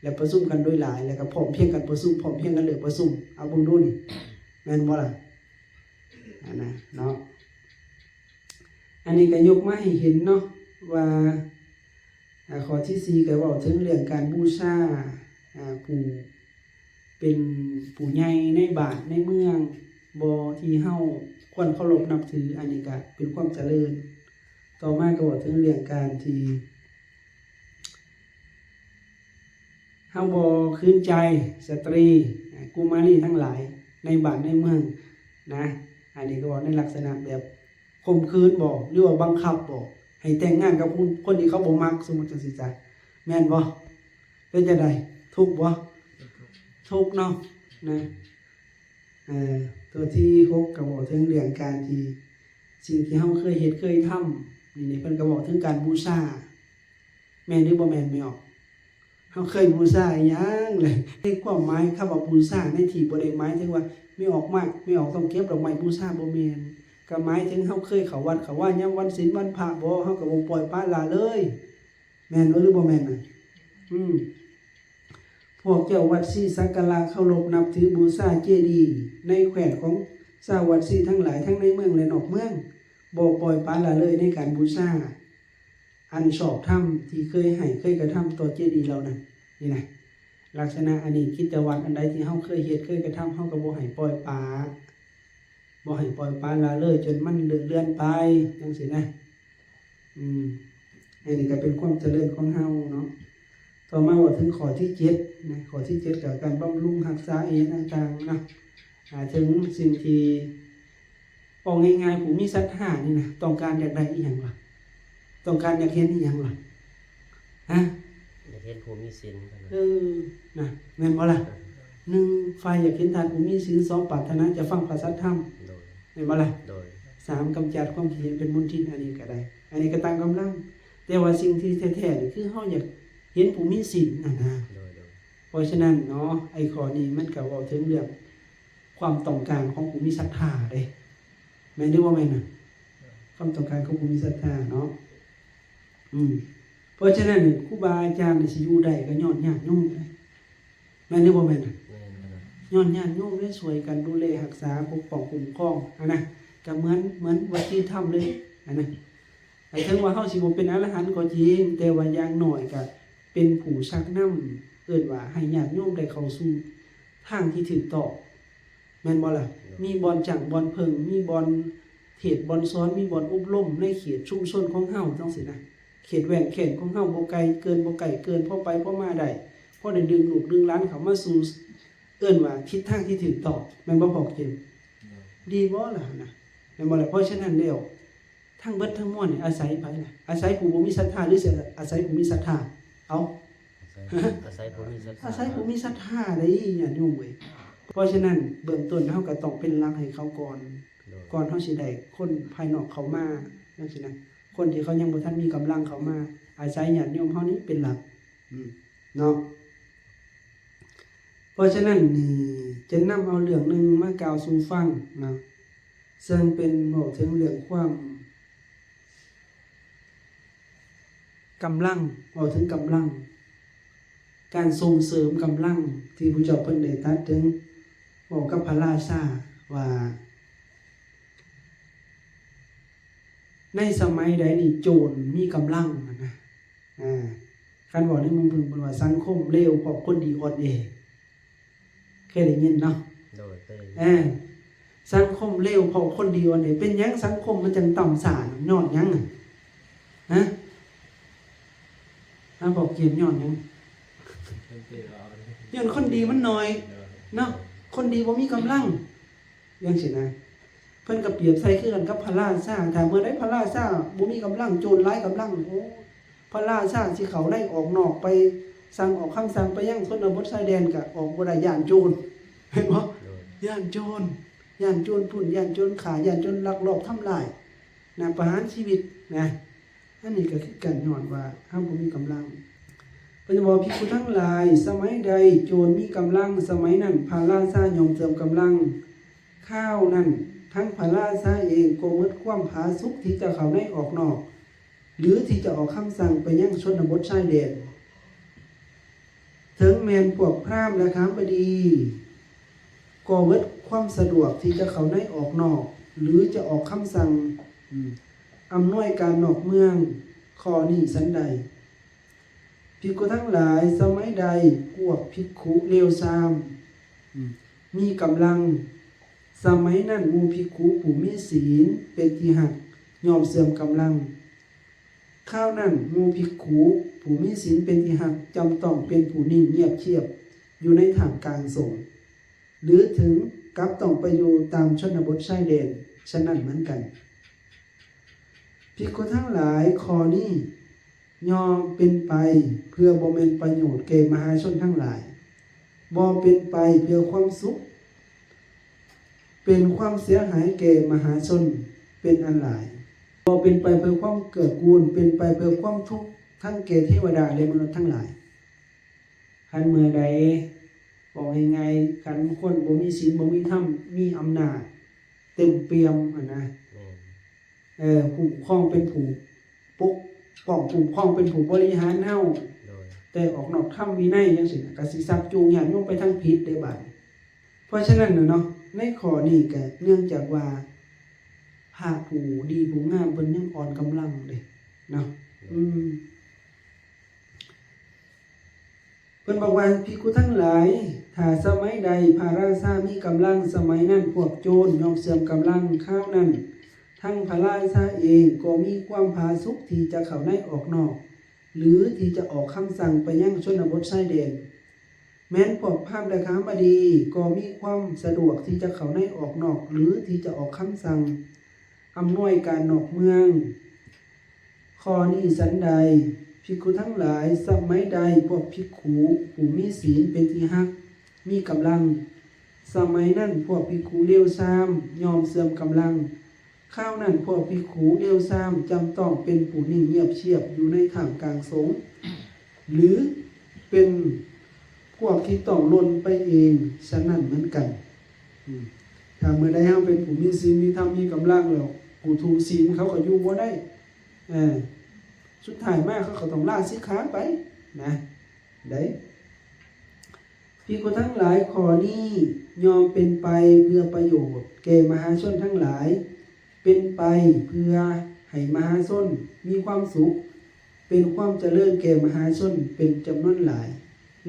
ແລ້ວປະຊຸມກັນໂດຍຫຼາຍ ແລ້ວກະພ້ອມພຽງກັນປະຊຸມ ພ້ອມພຽງກັນເລີກປະຊຸມ. ເອົາເບິ່ງດູນີ້ ແມ່ນບໍ່ລະ? ອັນນະເນາະ, ອັນນີ້ກະຍົກມາໃຫ້ເຫັນເນາະວ່າ ອາ ຂໍ້ທີສີ່ ກະເວົ້າເຖິງເລື່ອງການບູຊາ ອາ ຜູ້ເປັນຜູ້ໃຫຍ່ໃນບ້ານໃນເມືອງບໍ ທີ່ເຮົາຄວນເຄົາລົບນັບຖື, ອັນນີ້ກະເປັນຄວາມຈະເລີນ. ຕໍ່ມາກະເວົ້າເຖິງເລື່ອງການທີ່ ເຮົາບໍ່ຂືນໃຈສະຕຣີ ກຸມາລີທັງຫຼາຍໃນບ້ານໃນເມືອງນະ. ອັນນີ້ກະເວົ້າໃນລັກສະນະແບບຂົ່ມຂືນບໍ ຫຼືວ່າບັງຄັບບໍ ໃຫ້ແຕ່ງງານກັບຄົນ ຄົນທີ່ເຂົາບໍ່ມັກ ສົມມຸດຈັ່ງຊີ້ຊະ ແມ່ນບໍ່? ປັນຈັ່ງໃດ? ທຸກບໍ່? ທຸກເນາະ ນະ. ເອີ ຕົວທີຫົກກໍເວົ້າເຖິງເລື່ອງການທີ່ ສິ່ງທີ່ເຮົາເຄີຍເຮັດເຄີຍທຳ ນີ້ ນີ້ເພິ່ນກໍເວົ້າເຖິງການບູຊາ ແມ່ນຫຼືບໍ່ແມ່ນແມ່ອອກ? ເຮົາເຄີຍບູຊາອີ່ຫຍັງແຫຼະ? ໃນຄວາມໝາຍຄຳວ່າບູຊາໃນທີ່ບໍ່ໄດ້ໝາຍເຖິງວ່າ ແມ່ອອກມາ ແມ່ອອກຕ້ອງເກັບດອກໄມ້ບູຊາ ບໍ່ແມ່ນ. ກໍໝາຍເຖິງເຮົາເຄີຍເຂົ້າວັດເຂົ້າວາຍາມວັນສິນວັນພະບໍ່? ເຮົາກໍບໍ່ປ່ອຍປະລະເລີຍ ແມ່ນບໍ່ ຫຼືບໍ່ແມ່ນນະ? ອືມ ພວກເຈົ້າວັດຊີສັກກາລະເຄົາລົບນັບຖືບູຊາເຈດີໃນແຂວນຂອງຊາວວັດຊີທັງຫຼາຍ ທັງໃນເມືອງ ແລະ ນອກເມືອງ ບໍ່ປ່ອຍປະລະເລີຍໃນການບູຊາອັນຊອບທຳທີ່ເຄີຍໃຫ້ ເຄີຍກະທຳຕໍ່ເຈດີເຫຼົ່ານັ້ນ. ນີ້ນະ ລັກສະນະອັນນີ້ ກິດຈະວັດອັນໃດທີ່ເຮົາເຄີຍເຮັດເຄີຍກະທຳ ເຮົາກໍບໍ່ໃຫ້ປ່ອຍປະ ບໍ່ໃຫ້ປ່ອຍປະລະເລີຍຈົນມັນເລີອນໄປ ຈັ່ງຊີ້ນະ. ອືມ ອັນນີ້ກໍເປັນຄວາມຈະເລີນຂອງເຮົາເນາະ. ຕໍ່ມາເວົ້າເຖິງຂໍ້ທີເຈັດນະ ຂໍ້ທີເຈັດກໍການບຳລຸງຮັກສາອີ່ຫຍັງຕ່າງໆເນາະ. ອາ ເຖິງສິ່ງທີ່ ເວົ້າງ່າຍໆ ຜູ້ມີສັດທານີ້ນະ ຕ້ອງການຢາກໄດ້ອີ່ຫຍັງລະ? ຕ້ອງການຢາກເຫັນອີ່ຫຍັງລະ? ຮະ? ຢາກເຫັນຜູ້ມີສິນ. ເອີ ນະ ແມ່ນບໍ່ລະ? ເອີ ໜຶ່ງ ຝ່າຍຢາກເຫັນທ່ານຜູ້ມີສິນ, ສອງ ປາດຖະໜາຈະຟັງພະສັດທຳ. ໂດຍ. ແມ່ນບໍ່ລະ? ໂດຍ. ສາມ ກຳຈັດຄວາມຄິດເຫັນເປັນມົນທິນ. ອັນນີ້ກໍໄດ້ ອັນນີ້ກໍຕັ້ງກຳລັງ. ແຕ່ວ່າສິ່ງທີ່ແທ້ໆນີ້ ຄືເຮົາຢາກເຫັນຜູ້ມີສິນຫັ້ນນະ. ໂດຍ ໂດຍ. ເພາະສະນັ້ນເນາະ ໄອ້ຂໍ້ນີ້ມັນກໍເວົ້າເຖິງເລື່ອງຄວາມຕ້ອງການຂອງຜູ້ມີສັດທາເດ້. ແມ່ນຫຼືບໍ່ແມ່ນນະ? ຄວາມຕ້ອງການຂອງຜູ້ມີສັດທາເນາະ. ອືມ ເພາະສະນັ້ນ ຄູບາອາຈານນີ້ຊິຢູ່ໄດ້ກໍຍ້ອນຍາດໂຍມເດ້. ແມ່ນຫຼືບໍ່ແມ່ນນະ? ແມ່ນ. ຍ້ອນຍາດໂຍມໄດ້ຊ່ວຍກັນດູແລຮັກສາ ປົກປ້ອງຄຸ້ມຄອງຫັ້ນນະ. ກໍເໝືອນ ເໝືອນວັດທີທຳເລີຍຫັ້ນນະ. ໃຫ້ເຖິງວ່າເຮົາຊິບໍ່ເປັນອະລະຫັນກໍຈິງ, ແຕ່ວ່າຢ່າງໜ້ອຍກໍເປັນຜູ້ຊັກນຳ, ເອີ້ນວ່າໃຫ້ຍາດໂຍມໄດ້ເຂົ້າສູ່ທາງທີ່ຖືກຕ້ອງ. ແມ່ນບໍ່ລະ? ໂດຍ. ມີບ່ອນຈ້າງບ່ອນເພິ່ງ, ມີບ່ອນເທດບ່ອນສອນ, ມີບ່ອນອົບຮົມໃນເຂດຊຸມຊົນຂອງເຮົາ ຈັ່ງຊີ້ນະ. ເຂດແວ່ນແຂນຂອງເຮົາບໍ່ໄກເກີນ, ບໍ່ໃກ້ເກີນ, ພໍໄປພໍມາໄດ້, ພໍໄດ້ດຶງລູກດຶງຫຼານເຂົ້າມາສູ່ ເອີ້ນວ່າທິດທາງທີ່ຖືກຕ້ອງ. ແມ່ນບໍ່ພໍ່ເກມ? ໂດຍ. ດີບໍ່ລະຫັ້ນນະ? ແມ່ນບໍ່ລະ? ເພາະສະນັ້ນແລ້ວ ທັງເບິດທັງມວນນີ້ອາໄສໃຜລະ? ອາໄສຜູ້ບໍ່ມີສັດທາ ຫຼືຊິອາໄສຜູ້ມີສັດທາ? ເອົາ ອາໄສ ອາໄສຜູ້ມີສັດທາ ອາໄສຜູ້ມີສັດທາໄດ໋ ຍາດໂຍມເອີຍ. ເພາະສະນັ້ນ ເບື້ອງຕົ້ນເຮົາກໍຕ້ອງເປັນຫຼັກໃຫ້ເຂົາກ່ອນ ໂດຍ ກ່ອນເຮົາຊິໄດ້ຄົນພາຍນອກເຂົ້າມາ ຈັ່ງຊີ້ນະ. ຄົນທີ່ເຂົາຍັງບໍ່ທັນມີກຳລັງເຂົ້າມາ ອາໄສຍາດໂຍມເຮົານີ້ເປັນຫຼັກ ອືມ ເນາະ. ເພາະສະນັ້ນນີ້ ຈະນຳເອົາເລື່ອງໜຶ່ງມາກ່າວສູ່ຟັງເນາະ ເຊິ່ງເປັນເວົ້າເຖິງເລື່ອງຄວາມ ກຳລັງ ເວົ້າເຖິງກຳລັງ ການສົ່ງເສີມກຳລັງ ທີ່ພະເຈົ້າເພິ່ນໄດ້ຕັດເຖິງ ເວົ້າກັບພະລາຊາວ່າ ໃນສະໄໝໃດນີ້ໂຈນມີກຳລັງຫັ້ນນະ. ອາ ຄັນເວົ້າໃນມຸມເພິ່ນ ເພິ່ນວ່າສັງຄົມເລວເພາະຄົນດີອ່ອນແອ. ເຄີຍໄດ້ຍິນເນາະ? ໂດຍ ເຄີຍ. ເອີ ສັງຄົມເລວເພາະຄົນດີອ່ອນແອ. ເປັນຫຍັງສັງຄົມມັນຈັ່ງຕ່ຳຊ້າ? ຍ້ອນຫຍັງ? ຮະ? ອາ ບອກເກນ ຍ້ອນຫຍັງ? ຍ້ອນຄົນດີມັນໜ້ອຍເນາະ, ຄົນດີບໍ່ມີກຳລັງ. ຈັ່ງຊີ້ນະ ເພິ່ນກໍປຽບໃສ່ຄືກັນກັບພະລາຊາ. ຖ້າເມື່ອໃດພະລາຊາບໍ່ມີກຳລັງ, ໂຈນຫຼາຍກຳລັງ, ໂອ້ ພະລາຊາຊິເຂົ້າໃນອອກນອກ ໄປສັ່ງອອກຄຳສັ່ງໄປຍັງຊົນນະບົດຊາຍແດນກໍອອກບໍ່ໄດ້, ຢ້ານໂຈນ. ແມ່ນບໍ່? ໂດຍ. ຢ້ານໂຈນ, ຢ້ານໂຈນປຸ້ນ, ຢ້ານໂຈນຂ້າ, ຢ້ານໂຈນລັກລອບທຳລາຍນະ, ປະຫານຊີວິດນະ. ອັນນີ້ກໍຄືກັນ, ຍ້ອນວ່າເຮົາບໍ່ມີກຳລັງ. ເພິ່ນບອກ, ພິກຂຸທັງຫຼາຍ, ສະໄໝໃດໂຈນມີກຳລັງ, ສະໄໝນັ້ນພະລາຊາຍ່ອມເສີມກຳລັງ. ຄາວນັ້ນທັງພະລາຊາເອງກໍໝົດຄວາມຜາສຸກທີ່ຈະເຂົ້າໃນອອກນອກ ຫຼື ທີ່ຈະອອກຄຳສັ່ງໄປຍັງຊົນນະບົດຊາຍແດນ. ເຖິງແມ່ນພວກພຣາມ ແລະ ຄາມບະດີ ກໍເບິດຄວາມສະດວກທີ່ຈະເຂົ້າໃນອອກນອກ ຫຼື ຈະອອກຄຳສັ່ງ ອຳນວຍການນອກເມືອງ ຂໍ້ນີ້ສັນໃດ. ພິກຂຸທັງຫຼາຍ, ສະໄໝໃດພວກພິກຂຸເລວຊາມ ມີກຳລັງ, ສະໄໝນັ້ນໝູ່ພິກຂຸຜູ້ມີສິນເປັນທີ່ຮັກ ຍ່ອມເສື່ອມກຳລັງ. ຄາວນັ້ນໝູ່ພິກຂຸຜູ້ມີສິນເປັນທີ່ຮັກ ຈຳຕ້ອງເປັນຜູ້ນິ່ງງຽບຊຽບຢູ່ໃນທ່າມກາງສົງ ຫຼື ເຖິງກັບຕ້ອງໄປຢູ່ຕາມຊົນນະບົດຊາຍແດນ ສະນັ້ນເໝືອນກັນ. ພິກຂຸທັງຫຼາຍ, ຂໍ້ນີ້ ຍ່ອມເປັນໄປເພື່ອບໍ່ແມ່ນປະໂຫຍດແກ່ມະຫາຊົນທັງຫຼາຍ, ບໍ່ເປັນໄປເພື່ອຄວາມສຸກ, ເປັນຄວາມເສຍຫາຍແກ່ມະຫາຊົນເປັນອັນຫຼາຍ, ບໍ່ເປັນໄປເພື່ອຄວາມເກື້ອກູນ, ເປັນໄປເພື່ອຄວາມທຸກທັງແກ່ເທວະດາ ແລະ ມະນຸດທັງຫຼາຍ. ຄັນເມື່ອໃດ ເວົ້າງ່າຍໆ ຄັນຄົນບໍ່ມີສິນ ບໍ່ມີທຳ ມີອຳນາດເຕັມປ່ຽມຫັ້ນນະ ແມ່ນ ເອີ ຄຸ້ມຄອງເປັນຜູ້ປົກປ້ອງ ຄຸ້ມຄອງເປັນຜູ້ບໍລິຫານເຮົາ ໂດຍ ແຕ່ອອກນອກທຳວິໄນຈັ່ງຊີ້ນະ ກະຊິຊັກຈູງຍາດໂຍມໄປທາງຜິດເດ້ບາດນີ້. ເພາະສະນັ້ນນະເນາະ ໃນຂໍ້ນີ້ກະເນື່ອງຈາກວ່າພະຜູ້ດີຜູ້ງາມເພິ່ນຍັງອ່ອນກຳລັງເດ້ເນາະ ໂດຍ ອືມ ເພິ່ນບອກວ່າ ພິກຂຸທັງຫຼາຍ, ຖ້າສະໄໝໃດພະລາຊາມີກຳລັງ, ສະໄໝນັ້ນພວກໂຈນຍ່ອມເສື່ອມກຳລັງ, ຄາວນັ້ນທັງພະລາຊາເອງກໍມີຄວາມຜາສຸກທີ່ຈະເຂົ້າໃນອອກນອກ ຫຼື ທີ່ຈະອອກຄຳສັ່ງໄປຍັງຊົນນະບົດຊາຍແດນ. ແມ່ນພວກພາມແລະຄະຫາມະດີກໍມີຄວາມສະດວກທີ່ຈະເຂົ້າໃນອອກນອກ ຫຼື ທີ່ຈະອອກຄຳສັ່ງອຳນວຍການນອກເມືອງ. ຂໍ້ນີ້ສັນໃດ, ພິກຂຸທັງຫຼາຍ, ສະໄໝໃດພວກພິກຂຸຜູ້ມີສິນເປັນທີ່ຮັກ, ມີກຳລັງ, ສະໄໝນັ້ນພວກພິກຂຸເລວຊາມຍ່ອມເສື່ອມກຳລັງ. ຄາວນັ້ນພວກພິກຂຸເລວຊາມຈຳຕ້ອງເປັນຜູ້ນິ່ງງຽບຊຽບຢູ່ໃນທ່າມກາງສົງ ຫຼື ເປັນພວກທີ່ຕ້ອງຫຼົ່ນໄປເອງ ສະນັ້ນເໝືອນກັນ. ອືມ ຖ້າເມື່ອໃດເຮົາເປັນຜູ້ມີສິນ ມີທຳ ມີກຳລັງແລ້ວ ຜູ້ທຸສິນເຂົາກໍຢູ່ບໍ່ໄດ້. ເອີ ສຸດທ້າຍມາເຂົາກໍຕ້ອງລາສິກຂາໄປນະ ໄດ້. ພິກຂຸທັງຫຼາຍ, ຂໍ້ນີ້ຍ່ອມເປັນໄປເພື່ອປະໂຫຍດແກ່ມະຫາຊົນທັງຫຼາຍ, ເປັນໄປເພື່ອໃຫ້ມະຫາຊົນມີຄວາມສຸກ, ເປັນຄວາມຈະເລີນແກ່ມະຫາຊົນເປັນຈຳນວນຫຼາຍ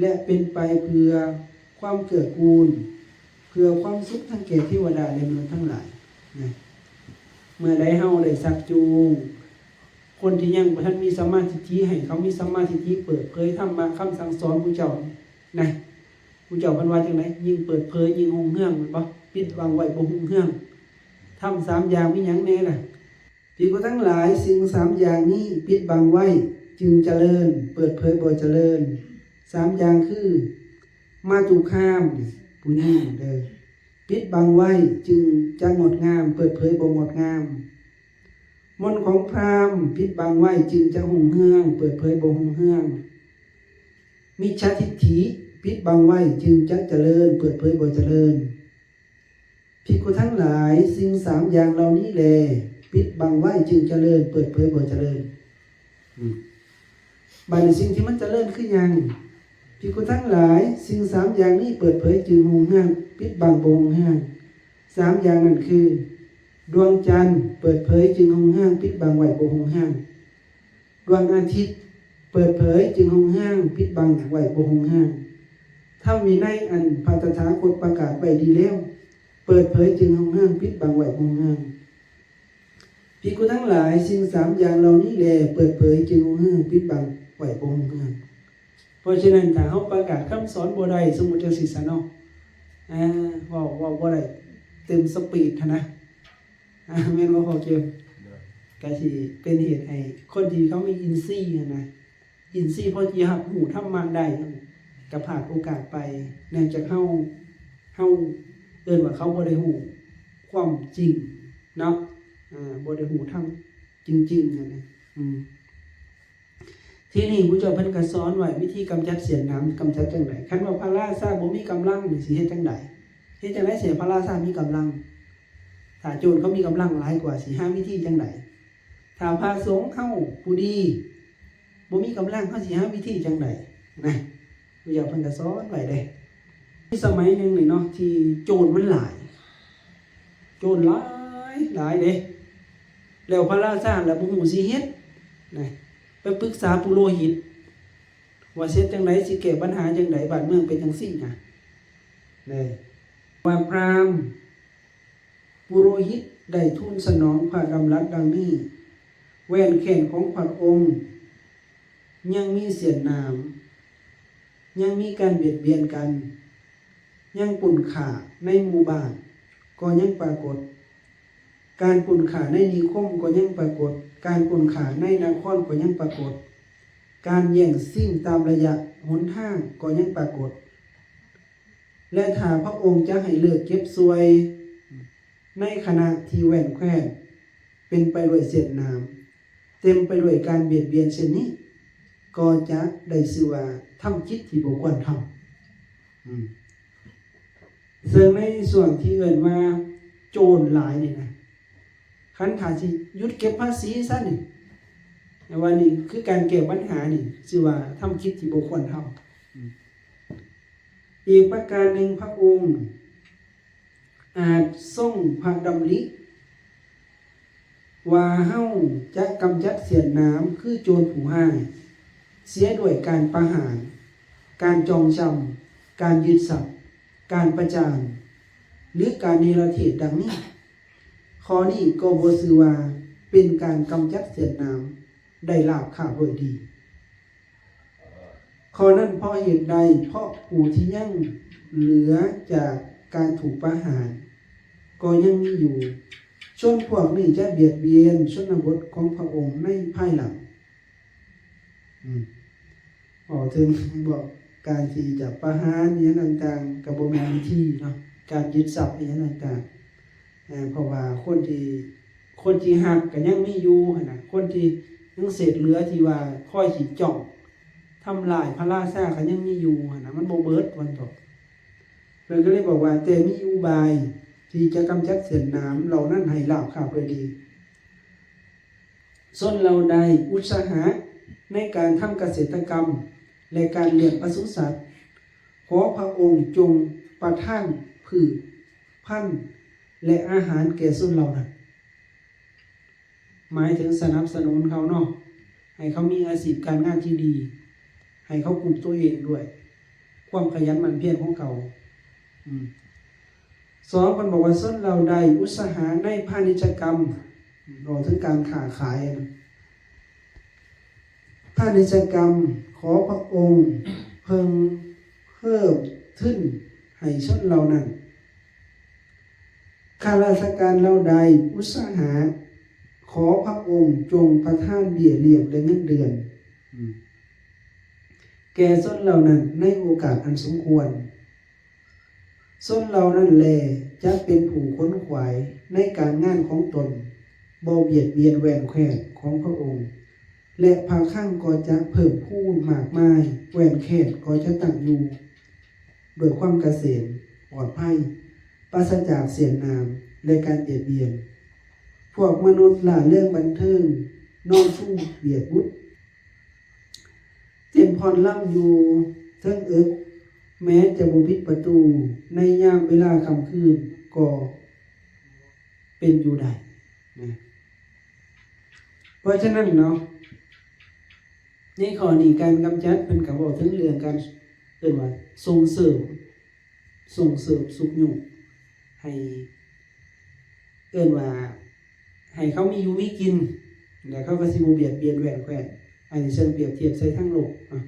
ແລະ ເປັນໄປເພື່ອຄວາມເກື້ອກູນ, ເພື່ອຄວາມສຸກທັງແກ່ເທວະດາ ແລະ ມະນຸດທັງຫຼາຍນະ. ເມື່ອໃດເຮົາໄດ້ຊັກຈູງຄົນທີ່ຍັງບໍ່ທັນມີສຳມາທິດຖິ ໃຫ້ເຂົາມີສຳມາທິດຖິ ເປີດເຜີຍທຳມະຄຳສັ່ງສອນຂອງເຈົ້ານະ. ຜູ້ເຈົ້າເພິ່ນວ່າຈັ່ງໃດ? ຍິ່ງເປີດເຜີຍຍິ່ງຮຸ່ງເຮືອງ ແມ່ນບໍ່? ປິດບັງໄວ້ບໍ່ຮຸ່ງເຮືອງ. ທຳສາມຢ່າງມີຫຍັງແດ່ລະ? ພິກຂຸທັງຫຼາຍ, ສິ່ງສາມຢ່າງນີ້ປິດບັງໄວ້ຈຶ່ງຈະເລີນ, ເປີດເຜີຍບໍ່ຈະເລີນ. ສາມຢ່າງຄື ມາຕຸຄາມ ຜູ້ຍິງເດີ, ປິດບັງໄວ້ຈຶ່ງຈະງົດງາມ, ເປີດເຜີຍບໍ່ງົດງາມ. ມົນຂອງພຣາມ ປິດບັງໄວ້ຈຶ່ງຈະຮຸ່ງເຮືອງ, ເປີດເຜີຍບໍ່ຮຸ່ງເຮືອງ. ມິດສາທິດຖິ ປິດບັງໄວ້ຈຶ່ງຈະຈະເລີນ, ເປີດເຜີຍບໍ່ຈະເລີນ. ພິກຂຸທັງຫຼາຍ, ສິ່ງສາມຢ່າງເຫຼົ່ານີ້ແລ ປິດບັງໄວ້ຈຶ່ງຈະເລີນ, ເປີດເຜີຍບໍ່ຈະເລີນ. ອືມ ບາດນີ້ສິ່ງທີ່ມັນຈະເລີນຄືຫຍັງ? ພິກຂຸທັງຫຼາຍ, ສິ່ງສາມຢ່າງນີ້ເປີດເຜີຍຈຶ່ງຮຸ່ງເຮືອງ, ປິດບັງບໍ່ຮຸ່ງເຮືອງ. ສາມຢ່າງນັ້ນຄື ດວງຈັນ ເປີດເຜີຍຈຶ່ງຮຸ່ງເຮືອງ, ປິດບັງໄວ້ບໍ່ຮຸ່ງເຮືອງ. ດວງອາທິດ ເປີດເຜີຍຈຶ່ງຮຸ່ງເຮືອງ, ປິດບັງໄວ້ບໍ່ຮຸ່ງເຮືອງ. ທຳວິໄນອັນພະຕະຖາຄົດປະກາດໄວ້ດີແລ້ວ, ເປີດເຜີຍຈຶ່ງຮຸ່ງເຮືອງ, ປິດບັງໄວ້ບໍ່ຮຸ່ງເຮືອງ. ພິກຂຸທັງຫຼາຍ, ສິ່ງສາມຢ່າງເຫຼົ່ານີ້ແລ ເປີດເຜີຍຈຶ່ງຮຸ່ງເຮືອງ, ປິດບັງໄວ້ບໍ່ຮຸ່ງເຮືອງ. ເພາະສະນັ້ນ ຖ້າເຮົາປະກາດຄຳສອນບໍ່ໄດ້, ສົມມຸດຈັ່ງຊີ້ຊະເນາະ, ເວົ້າ ເວົ້າບໍ່ໄດ້ເຕັມສະປີດຫັ້ນນະ, ແມ່ນບໍ່ພໍ່ເກມ? ໂດຍ. ກະຊິເປັນເຫດໃຫ້ຄົນທີ່ເຂົາມີອິນຊີຫັ້ນນະ, ອິນຊີພໍຊິຮັບຮູ້ທຳມະໄດ້ ກະພາດໂອກາດໄປ. ເນື່ອງຈາກເຮົາ ເຮົາເອີ້ນວ່າເຂົາບໍ່ໄດ້ຮູ້ຄວາມຈິງເນາະ, ບໍ່ໄດ້ຮູ້ທຳຈິງໆ ຫັ້ນນະ. ອືມ ທີນີ້ຜູ້ເຈົ້າເພິ່ນກໍສອນໄວ້ວິທີກຳຈັດເສຍນໜາມ ກຳຈັດຈັ່ງໃດ? ຄັນວ່າພະລາຊາບໍ່ມີກຳລັງນີ້ ຊິເຮັດຈັ່ງໃດ? ເຮັດຈັ່ງໃດຊິໃຫ້ພະລາຊາມີກຳລັງ? ຖ້າໂຈນເຂົາມີກຳລັງຫຼາຍກວ່າ ຊິຫາວິທີຈັ່ງໃດ? ຖ້າພະສົງເຮົາຜູ້ດີບໍ່ມີກຳລັງ ເຮົາຊິຫາວິທີຈັ່ງໃດ? ນະ ຜູ້ເຈົ້າເພິ່ນກໍສອນໄວ້ເດ້. ມີສະໄໝໜຶ່ງນີ້ເນາະ ທີ່ໂຈນມັນຫຼາຍ ໂຈນຫຼາຍ ຫຼາຍເດ້ ແລ້ວພະລາຊາລະບໍ່ຮູ້ຊິເຮັດນະ ໄປປຶກສາປຸໂລຫິດວ່າເຮັດຈັ່ງໃດ ຊິແກ້ບັນຫາຈັ່ງໃດ ບ້ານເມືອງເປັນຈັ່ງຊີ້ນະ ແນ່ ວ່າພຣາມ ປຸໂລຫິດໄດ້ທູນສະໜອງພະດຳລັດດັ່ງນີ້, ແວ່ນແຄ້ນຂອງພະອົງຍັງມີເສຍນໜາມ, ຍັງມີການບຽດບຽນກັນ, ຍັງປຸ້ນຂ້າໃນໝູ່ບ້ານກໍຍັງປາກົດ, ການປຸ້ນຂ້າໃນນິຄົມກໍຍັງປາກົດ, ການປຸ້ນຂ້າໃນນະຄອນກໍຍັງປາກົດ. ການແຍ່ງຊິ້ງຕາມໄລຍະຫົນທາງກໍຍັງປາກົດ ແລະ ຖ້າພະອົງຈະໃຫ້ເລີກເກັບສ່ວຍ ໃນຂະນະທີ່ແຫວ້ນແຄວ້ນເຕັມໄປດ້ວຍເສດໜາມ ເຕັມໄປດ້ວຍການບຽດບຽນເຊັ່ນນີ້ ກໍຈະໄດ້ຊື່ວ່າທຳກິດທີ່ບໍ່ຄວນທຳ. ອືມ ເຊິ່ງໃນຊ່ວງທີ່ເອີ້ນວ່າໂຈນຫຼາຍນີ້ນະ ຄັນຖ້າຊິຢຸດເກັບພາສີຊະນີ້ ແຕ່ວ່ານີ້ຄືການແກ້ບັນຫານີ້ ຊື່ວ່າທຳກິດທີ່ບໍ່ຄວນທຳ. ອືມ ອີກປະການໜຶ່ງ ພະອົງອາດຊົງພະດຳລິວ່າ ເຮົາຈະກຳຈັດເສຍນໜາມຄືໂຈນຜູ້ຮ້າຍ ເສຍດ້ວຍການປະຫານ, ການຈອງຈຳ, ການຍຶດຊັບ, ການປະຈານ ຫຼື ການເນລະເທດດັ່ງນີ້. ຂໍ້ນີ້ກໍບໍ່ຊື່ວ່າເປັນການກຳຈັດເສຍນໜາມໄດ້ລາບຄາບດ້ວຍດີ. ຂໍ້ນັ້ນເພາະເຫດໃດ? ເພາະຜູ້ທີ່ຍັງເຫຼືອຈາກການຖືກປະຫານກໍຍັງມີຢູ່. ຊົນພວກນີ້ຈະບຽດບຽນຊົນນະບົດຂອງພະອົງໃນພາຍຫຼັງ. ອືມ ເວົ້າເຖິງບອກການທີ່ຈະປະຫານອີ່ຫຍັງຕ່າງໆ ກໍບໍ່ແມ່ນວິທີເນາະ ການຍຶດຊັບອີ່ຫຍັງຕ່າງໆ ເພາະວ່າຄົນທີ່ ຄົນທີ່ຮັກກໍຍັງມີຢູ່ຫັ້ນນະ ຄົນທີ່ຍັງເສດເຫຼືອທີ່ວ່າຄອຍຊິຈ້ອງທຳລາຍພະລາຊາກໍຍັງມີຢູ່ຫັ້ນນະ ມັນບໍ່ເບິດວ່າຊັ້ນເຖາະ. ເພິ່ນກໍເລີຍບອກວ່າ ແຕ່ມີອຸບາຍທີ່ຈະກຳຈັດເສຍນໜາມເຫຼົ່ານັ້ນໃຫ້ລາບຄາບດ້ວຍດີ. ຊົນເຫຼົ່າໃດອຸດສາຫະໃນການທຳກະເສດຕະກຳ ແລະ ການລ້ຽງປະສຸສັດ, ຂໍພະອົງຈົ່ງປະທານພືດພັນ ແລະ ອາຫານແກ່ຊົນເຫຼົ່ານັ້ນ. ໝາຍເຖິງສະໜັບສະໜູນເຂົາເນາະ ໃຫ້ເຂົາມີອາຊີບການງານທີ່ດີ, ໃຫ້ເຂົາກຸ້ມຕົວເອງດ້ວຍຄວາມຂະຫຍັນໝັ່ນພຽນຂອງເຂົາ. ອືມ ສອງ ເພິ່ນບອກວ່າ ຊົນເຫຼົ່າໃດອຸດສາຫະໃນພານິດຈະກຳ, ເວົ້າເຖິງການຄ້າຂາຍນະ, ພານິດຈະກຳ, ຂໍພະອົງເພິ່ງເພີ່ມທຶນໃຫ້ຊົນເຫຼົ່ານັ້ນ. ຂ້າລາຊະການເຫຼົ່າໃດອຸດສາຫະ, ຂໍພະອົງຈົ່ງປະທານເບ້ຍລ້ຽງ ແລະ ເງິນເດືອນ ອືມ ແກ່ຊົນເຫຼົ່ານັ້ນໃນໂອກາດອັນສົມຄວນ. ຊົນເຫຼົ່ານັ້ນແລ ຈະເປັນຜູ້ຂົນຂວາຍໃນການງານຂອງຕົນ, ບໍ່ບຽດບຽນແຫວ້ນແຄວ້ນຂອງພະອົງ ແລະ ພະຄັງກໍຈະເພີ່ມພູນມາກມາຍ, ແຫວ້ນແຄວ້ນກໍຈະຕັ້ງຢູ່ດ້ວຍຄວາມກະເສມປອດໄພ, ປາສະຈາກເສຍນໜາມ ແລະ ການບຽດບຽນ. ພວກມະນຸດລ່າເລິງບັນເທີງ, ນອນຊູມບຽດບຸດ, ເຕັ້ນຟ້ອນລຳຢູ່ເທິງເອິກ, ແມ້ຈະບໍ່ປິດປະຕູໃນຍາມເວລາຄ່ຳຄືນກໍເປັນຢູ່ໄດ້ນະ. ເພາະສະນັ້ນເນາະ ໃນຂໍ້ນີ້ການກຳຈັດເພິ່ນກໍເວົ້າເຖິງເລື່ອງການ ເອີ້ນວ່າສົ່ງເສີມ ສົ່ງເສີມຊຸກຍູ້ໃຫ້ ເອີ້ນວ່າໃຫ້ເຂົາມີຢູ່ມີກິນ ແລ້ວເຂົາກໍຊິບໍ່ບຽດບຽນແຫວ້ນແຄວ້ນ. ອັນນີ້ເຊິ່ງປຽບທຽບໃສ່ທາງໂລກເນາະ.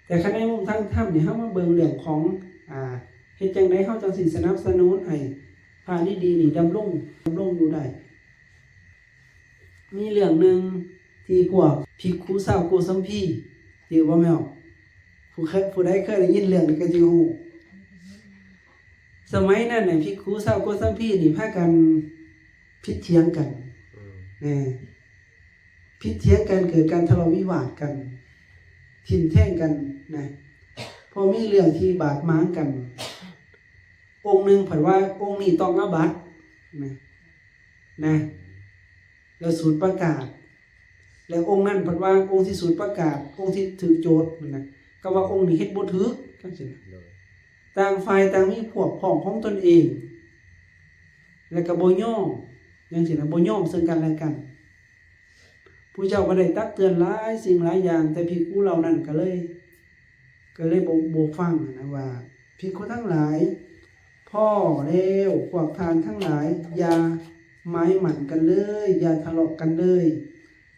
ແຕ່ຄັນໃນມຸມທາງທຳນີ້ ເຮົາມາເບິ່ງເລື່ອງຂອງ ອ່າ ເຮັດຈັ່ງໃດເຮົາຈັ່ງຊິສະໜັບສະໜູນໃຫ້ພະດີໆນີ້ດຳລົງ ດຳລົງຢູ່ໄດ້. ມີເລື່ອງໜຶ່ງທີ່ພວກພິກຂຸຊາວໂກສັມພີ ຖືບໍ່ແມ່ນ? ຜູ້ເຄີຍ ຜູ້ໃດເຄີຍໄດ້ຍິນເລື່ອງນີ້ກໍຊິຮູ້. ສະໄໝນັ້ນນະ ພິກຂຸຊາວໂກສັມພີນີ້ພາກັນຜິດຖຽງກັນ ອືມ ນະ ຜິດຖຽງກັນ ເກີດການທະເລາະວິວາດກັນ ຖິ້ມແທງກັນນະ ເພາະມີເລື່ອງທີ່ບາດໝາງກັນ. ອົງໜຶ່ງເພິ່ນວ່າອົງນີ້ຕ້ອງອາບັດນະ ນະ ແລ້ວສູດປະກາດ ແລ້ວອົງນັ້ນເພິ່ນວ່າອົງທີ່ສູດປະກາດ ອົງທີ່ຖືກໂຈດນະ ກໍວ່າອົງນີ້ເຮັດບໍ່ຖືກ ຈັ່ງຊີ້ນະ. ໂດຍ ຕ່າງຝ່າຍຕ່າງມີພວກພ້ອງຂອງຕົນເອງ ແລ້ວກໍບໍ່ຍອມ ຈັ່ງຊີ້ນະ ບໍ່ຍອມເຊິ່ງກັນແລະກັນ. ພະເຈົ້າກໍໄດ້ຕັກເຕືອນຫຼາຍສິ່ງຫຼາຍຢ່າງ ແຕ່ພິກຂຸເຫຼົ່ານັ້ນກໍເລີຍ ກໍເລີຍບໍ່ ບໍ່ຟັງນະວ່າ ພິກຂຸທັງຫຼາຍ ພໍແລ້ວ ພວກທ່ານທັງຫຼາຍ ຢ່າໝາຍໝັ້ນກັນເລີຍ, ຢ່າທະເລາະກັນເລີຍ,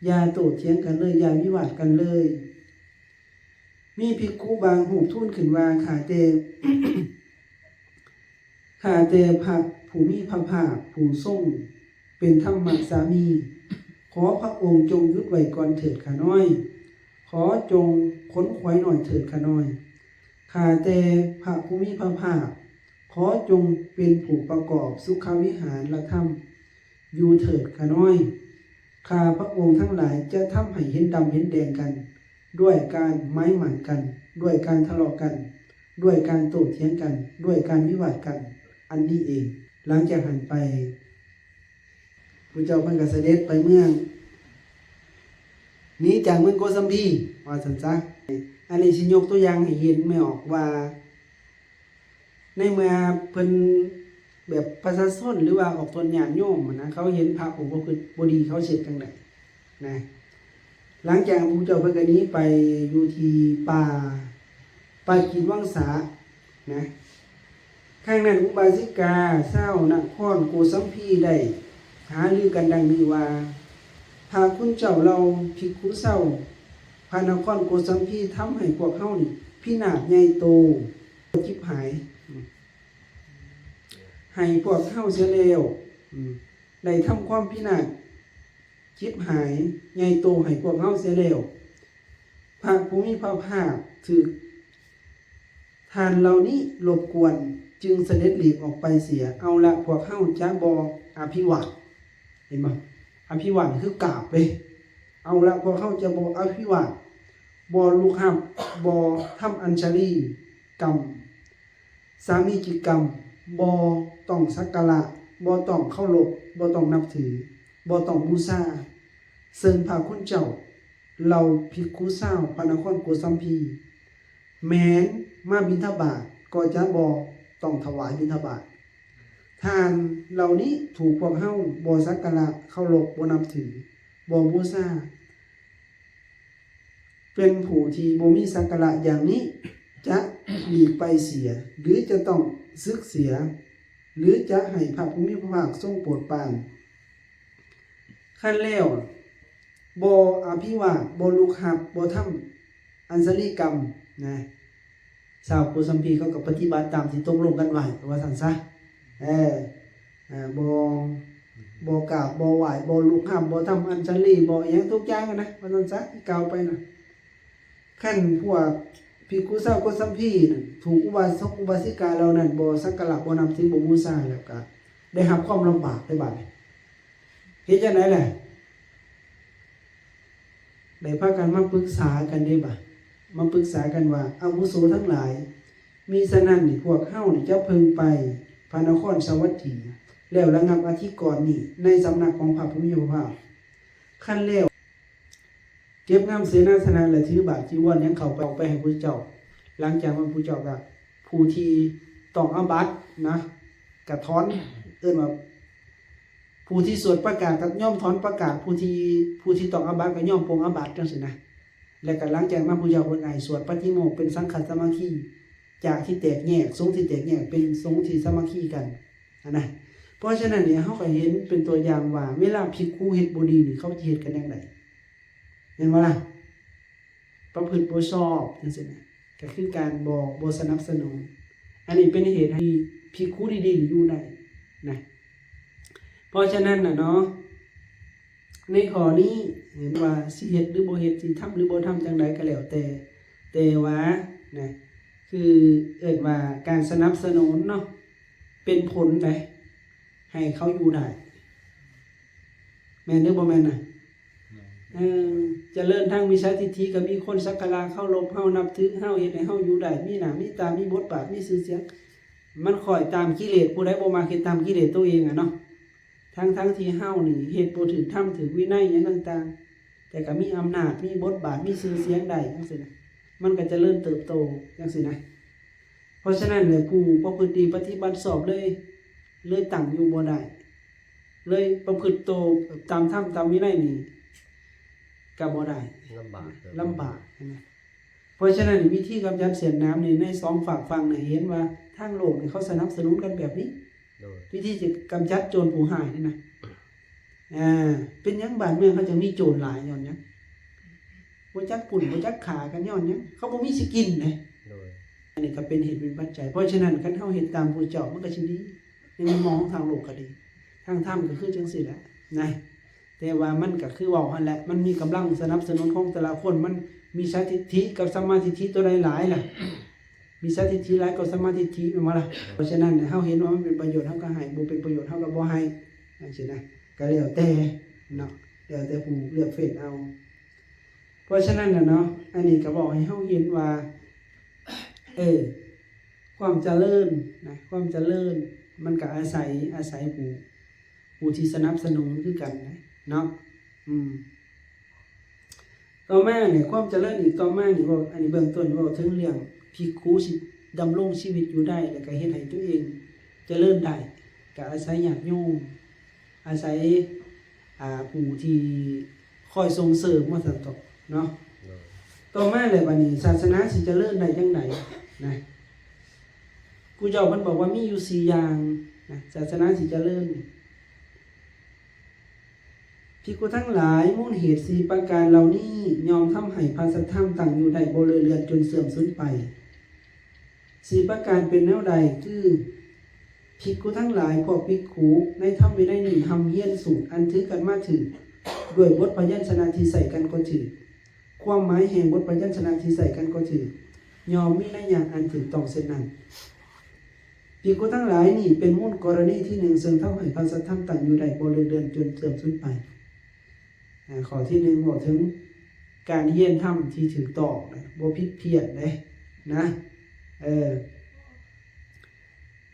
ຢ່າໂຕ້ຖຽງກັນເລີຍ, ຢ່າວິວາດກັນເລີຍ. ມີພິກຂຸບາງຮູບທູນຂຶ້ນວ່າ ຂ້າແຕ່ ຂ້າແຕ່ພະຜູ້ມີພະພາກ ຜູ້ຊົງເປັນທຳມະສາມີ, ຂໍພະອົງຈົ່ງຢຸດໄວ້ກ່ອນເຖີດຂ້ານ້ອຍ, ຂໍ ຂໍຈົ່ງຂົນຂວາຍໜ້ອຍເຖີດຂ້ານ້ອຍ. ຂ້າແຕ່ພະຜູ້ມີພະພາກ, ຂໍຈົ່ງເປັນຜູ້ປະກອບສຸຂະວິຫານລະທຳຢູ່ເຖີດຂ້ານ້ອຍ. ຂ້າພະອົງທັງຫຼາຍຈະທຳໃຫ້ເຫັນດຳເຫັນແດງກັນ ດ້ວຍການໝາຍໝັ້ນກັນ, ດ້ວຍການທະເລາະກັນ, ດ້ວຍການໂຕ້ຖຽງກັນ, ດ້ວຍການວິວາດກັນ. ອັນນີ້ເອງ. ຫຼັງຈາກຫັ້ນໄປ ພະເຈົ້າເພິ່ນກໍສະເດັດໄປເມືອງ ໜີຈາກເມືອງໂກສັມພີ ວ່າຊັ້ນຊະ. ອັນນີ້ຊິຍົກຕົວຢ່າງໃຫ້ເຫັນແມ່ອອກວ່າ ໃນເມື່ອເພິ່ນ ແບບປະຊາຊົນ ຫຼືວ່າອອກຕົນຍາດໂຍມຫັ້ນນະ ເຂົາເຫັນພະອົງປະພຶດບໍ່ດີ ເຂົາເຮັດຈັ່ງໃດນະ? ຫຼັງຈາກພະເຈົ້າເພິ່ນກໍໜີໄປຢູ່ທີ່ປ່າ ປ່າກີດວັງສານະ. ຄັ້ງນັ້ນ ອຸບາສິກາຊາວນະຄອນໂກສັມພີໄດ້ຫາລືກັນດັ່ງນີ້ວ່າ ພະຄຸນເຈົ້າເຫຼົ່າພິກຂຸຊາວພະນະຄອນໂກສັມພີ ທຳໃຫ້ພວກເຮົານີ້ພິນາດໃຫຍ່ໂຕ ຈິບຫາຍ ໃຫ້ພວກເຮົາເສຍແລ້ວ ໄດ້ທຳຄວາມພິນາດຈິບຫາຍໃຫຍ່ໂຕໃຫ້ພວກເຮົາເສຍແລ້ວ. ພະຜູ້ມີພະພາກຖືກທ່ານເຫຼົ່ານີ້ລົບກວນ ຈຶ່ງສະເດັດຫຼີກອອກໄປເສຍ. ເອົາລະ ພວກເຮົາຈະບໍ່ອະພິວາດ. ເຫັນບໍ່? ອະພິວາດຄືກາບເດ້. ເອົາລະ ພວກເຮົາຈະບໍ່ອະພິວາດ, ບໍ່ລຸກຮັບ, ບໍ່ທຳອັນຊະລີກຳ ສາມີຈິກຳ, ບໍ່ຕ້ອງສັກກາລະ, ບໍ່ຕ້ອງເຄົາລົບ, ບໍ່ຕ້ອງນັບຖື, ບໍ່ຕ້ອງບູຊາ ເຊິ່ງພະຄຸນເຈົ້າເຫຼົ່າພິກຂຸຊາວພະນະຄອນໂກສັມພີ. ແມ່ນມາບິນທະບາດກໍຈະບໍ່ຕ້ອງຖວາຍບິນທະບາດ. ທ່ານເຫຼົ່ານີ້ຖືກພວກເຮົາບໍ່ສັກກາລະເຄົາລົບ, ບໍ່ນັບຖື, ບໍ່ບູຊາ. ເປັນຜູ້ທີ່ບໍ່ມີສັກກາລະຢ່າງນີ້ ຈະຫຼີກໄປເສຍ ຫຼື ຈະຕ້ອງສຶກເສຍ ຫຼື ຈະໃຫ້ພະຜູ້ມີພະພາກຊົງໂປດປານ. ຄັນແລ້ວ ບໍ່ອະພິວາດ, ບໍ່ລຸກຮັບ, ບໍ່ທຳອັນຊະລີກຳນະ. ຊາວໂກສັມພີເຂົາກໍປະຕິບັດຕາມທີ່ຕົກລົງກັນໄວ້ ວ່າຊັ້ນຊະ. ເອີ ເອີ ບໍ່ ບໍ່ກາບ ບໍ່ໄຫວ້ ບໍ່ລຸກຮັບ ບໍ່ທຳອັນຊະລີ ບໍ່ຫຍັງທຸກຢ່າງນະ ວ່າຊັ້ນຊະ ທີ່ກ່າວໄປນະ. ຄັນພວກພິກຂຸຊາວໂກສັມພີນັ້ນ ຖືກອຸບາສົກອຸບາສິກາເຫຼົ່ານັ້ນບໍ່ສັກກາລະ ບໍ່ນັບຖື ບໍ່ບູຊາ ແລ້ວກໍໄດ້ຮັບຄວາມລຳບາກເດ້ບາດນີ້. ເຮັດຈັ່ງໃດແຫຼະ? ໄດ້ພາກັນມາປຶກສາກັນເດ້ບາດ ມາປຶກສາກັນວ່າ ອາວຸໂສທັງຫຼາຍ, ມີສະນັ້ນນີ້ ພວກເຮົານີ້ຈະເພິ່ງໄປພະນະຄອນສາວັດຖີ ແລ້ວລະງັບອະທິກອນນີ້ໃນສຳນັກຂອງພະຜູ້ມີພະພາກ. ຄັນແລ້ວ ເກັບງຳເສນາສະນະ ແລະ ຖືບາດຈີວອນຫຍັງເຂົ້າໄປ ເອົາໄປໃຫ້ພະເຈົ້າ. ຫຼັງຈາກນັ້ນພະເຈົ້າກໍ ຜູ້ທີ່ຕ້ອງອາບັດນະ ກະຖອນ ເອີ້ນວ່າ ຜູ້ທີ່ສວດປະກາດກໍຍອມຖອນປະກາດ, ຜູ້ທີ່ ຜູ້ທີ່ຕ້ອງອາບັດກໍຍອມປົງອາບັດ ຈັ່ງຊີ້ນະ. ແລ້ວກໍຫຼັງຈາກນັ້ນ ພະເຈົ້າເພິ່ນກໍໃຫ້ສວດປາຕິໂມກເປັນສັງຄະສາມັກຄີ ຈາກທີ່ແຕກແຍກ ສົງທີ່ແຕກແຍກເປັນສົງທີ່ສາມັກຄີກັນຫັ້ນນະ. ເພາະສະນັ້ນນີ້ ເຮົາກໍເຫັນເປັນຕົວຢ່າງວ່າ ເວລາພິກຂຸເຮັດບໍ່ດີນີ້ ເຂົາຈະເຮັດກັນຈັ່ງໃດ ແມ່ນບໍ່ລະ? ປະພຶດບໍ່ຊອບຈັ່ງຊີ້ນະ ກໍຄືການບໍ່ ບໍ່ສະໜັບສະໜູນ. ອັນນີ້ເປັນເຫດໃຫ້ພິກຂຸດີໆຢູ່ໄດ້ນະ. ເພາະສະນັ້ນນະເນາະ ໃນຂໍ້ນີ້ ເຫັນວ່າຊິເຮັດຫຼືບໍ່ເຮັດ ຊິທຳຫຼືບໍ່ທຳ ຈັ່ງໃດກໍແລ້ວແຕ່ ແຕ່ວ່ານະ ຄືເອີ້ນວ່າການສະໜັບສະໜູນເນາະ ເປັນຜົນໃດ ໃຫ້ເຂົາຢູ່ໄດ້ ແມ່ນຫຼືບໍ່ແມ່ນນະ? ເອີ ຈະເລີນທາງມິດສາທິດຖິ ກໍມີຄົນສັກກາລະເຄົາລົບເຮົາ ນັບຖືເຮົາ ເຮັດໃຫ້ເຮົາຢູ່ໄດ້ ມີໜ້າມີຕາ ມີບົດບາດ ມີຊື່ສຽງ. ມັນຄ້ອຍຕາມກິເລດ ຜູ້ໃດບໍ່ມັກເຮັດຕາມກິເລດໂຕເອງອະເນາະ. ທັງໆທີ່ເຮົານີ້ເຮັດບໍ່ຖືກທຳ ຖືກວິໄນຫຍັງຕ່າງໆ ແຕ່ກໍມີອຳນາດ ມີບົດບາດ ມີຊື່ສຽງໄດ້ຈັ່ງຊີ້ນະ ມັນກໍຈະເລີນເຕີບໂຕຈັ່ງຊີ້ນະ. ເພາະສະນັ້ນແຫຼະ ຜູ້ປະພຶດດີປະຕິບັດຊອບເລີຍ ເລີຍຕັ້ງຢູ່ບໍ່ໄດ້ ເລີຍປະພຶດໂຕຕາມທຳຕາມວິໄນນີ້ກໍບໍ່ໄດ້ ລຳບາກ ລຳບາກນະ. ເພາະສະນັ້ນ ວິທີກຳຈັດເສຍນໜາມນີ້ ໃນສອງຟາກຝັ່ງນີ້ ເຫັນວ່າທາງໂລກນີ້ເຂົາສະໜັບສະໜູນກັນແບບນີ້ ໂດຍ ວິທີຈະກຳຈັດໂຈນຜູ້ຮ້າຍນີ້ນະ. ອ່າ ເປັນຫຍັງບ້ານເມືອງເຮົາຈຶ່ງມີໂຈນຫຼາຍ? ຍ້ອນຫຍັງ? ບໍ່ຈັກປຸ້ນ ບໍ່ຈັກຂ້າກັນຍ້ອນຫຍັງ? ເຂົາບໍ່ມີຊິກິນເດ້. ໂດຍ ອັນນີ້ກໍເປັນເຫດເປັນປັດໄຈ. ເພາະສະນັ້ນ ຄັນເຮົາເຮັດຕາມຜູ້ເຈົ້າ ມັນກໍຊິດີ. ໃນມຸມມອງຂອງທາງໂລກກໍດີ ທາງທຳກໍຄືຈັ່ງຊີ້ແຫຼະນະ. ແຕ່ວ່າມັນກໍຄືເວົ້າຫັ້ນແຫຼະ ມັນມີກຳລັງສະໜັບສະໜູນຂອງແຕ່ລະຄົນ ມັນ ມິດສາທິດຖິກັບສຳມາທິດຖິ ໂຕໃດຫຼາຍລະ? ມິດສາທິດຖິຫຼາຍກວ່າສຳມາທິດຖິ ແມ່ນບໍ່ລະ? ເພາະສະນັ້ນ ເຮົາເຫັນວ່າມັນເປັນປະໂຫຍດ ເຮົາກໍໃຫ້, ບໍ່ເປັນປະໂຫຍດ ເຮົາກໍບໍ່ໃຫ້ ຈັ່ງຊີ້ນະ, ກໍແລ້ວແຕ່ເນາະ, ແລ້ວແຕ່ຜູ້ເລືອກເຟດເອົາ. ເພາະສະນັ້ນລະເນາະ, ອັນນີ້ກໍບອກໃຫ້ເຮົາເຫັນວ່າ ເອີ ຄວາມຈະເລີນນະ, ຄວາມຈະເລີນມັນກໍອາໄສ, ອາໄສຜູ້, ຜູ້ທີ່ສະໜັບສະໜູນຄືກັນນະເນາະ. ອືມ ຕໍ່ມານີ້ ຄວາມຈະເລີນອີກຕໍ່ມານີ້ ເວົ້າ ອັນນີ້ເບື້ອງຕົ້ນເວົ້າເຖິງເລື່ອງພິກຂຸຊິດຳລົງຊີວິດຢູ່ໄດ້ ແລ້ວກໍເຮັດໃຫ້ຕົວເອງຈະເລີນໄດ້ ກໍອາໄສຍາດໂຍມ ອາໄສ ອ່າ ຜູ້ທີ່ຄອຍສົ່ງເສີມວ່າຊັ້ນເຖາະເນາະ. ໂດຍ ຕໍ່ມາແລ້ວບັດນີ້ ສາສະໜາຊິຈະເລີນໄດ້ຈັ່ງໃດນະ? ຜູ້ເຈົ້າເພິ່ນບອກວ່າມີຢູ່ສີ່ຢ່າງນະ ສາສະໜາຊິຈະເລີນນີ້. ພິກຂຸທັງຫຼາຍ, ມູນເຫດສີ່ປະການເຫຼົ່ານີ້ ຍ່ອມທຳໃຫ້ພະສັດທຳຕັ້ງຢູ່ໄດ້ບໍ່ເລີດເລືອນຈົນເສື່ອມສູນໄປ. ສີ່ປະການເປັນແນວໃດ? ຄື ພິກຂຸທັງຫຼາຍ, ພວກພິກຂຸໃນທຳວິໄນນີ້ຮ່ຳຮຽນສູດອັນຖືກັນມາຖືກ ດ້ວຍບົດພະຍັນຊະນະທີ່ໃຊ້ກັນກໍຖືກ, ຄວາມໝາຍແຫ່ງບົດພະຍັນຊະນະທີ່ໃຊ້ກັນກໍຖືກ, ຍ່ອມມີໄນຍະອັນຖືກຕ້ອງເຊັ່ນນັ້ນ. ພິກຂຸທັງຫຼາຍນີ້ ເປັນມູນກໍລະນີທີໜຶ່ງ ເຊິ່ງທຳໃຫ້ພະສັດທຳຕັ້ງຢູ່ໄດ້ບໍ່ເລີດເລືອນຈົນເສື່ອມສູນໄປ. ອາ ຂໍ້ທີໜຶ່ງ ເວົ້າເຖິງການຮຽນທຳທີ່ຖືກຕ້ອງນະ, ບໍ່ຜິດພຽນເດ້ນະ. ເອີ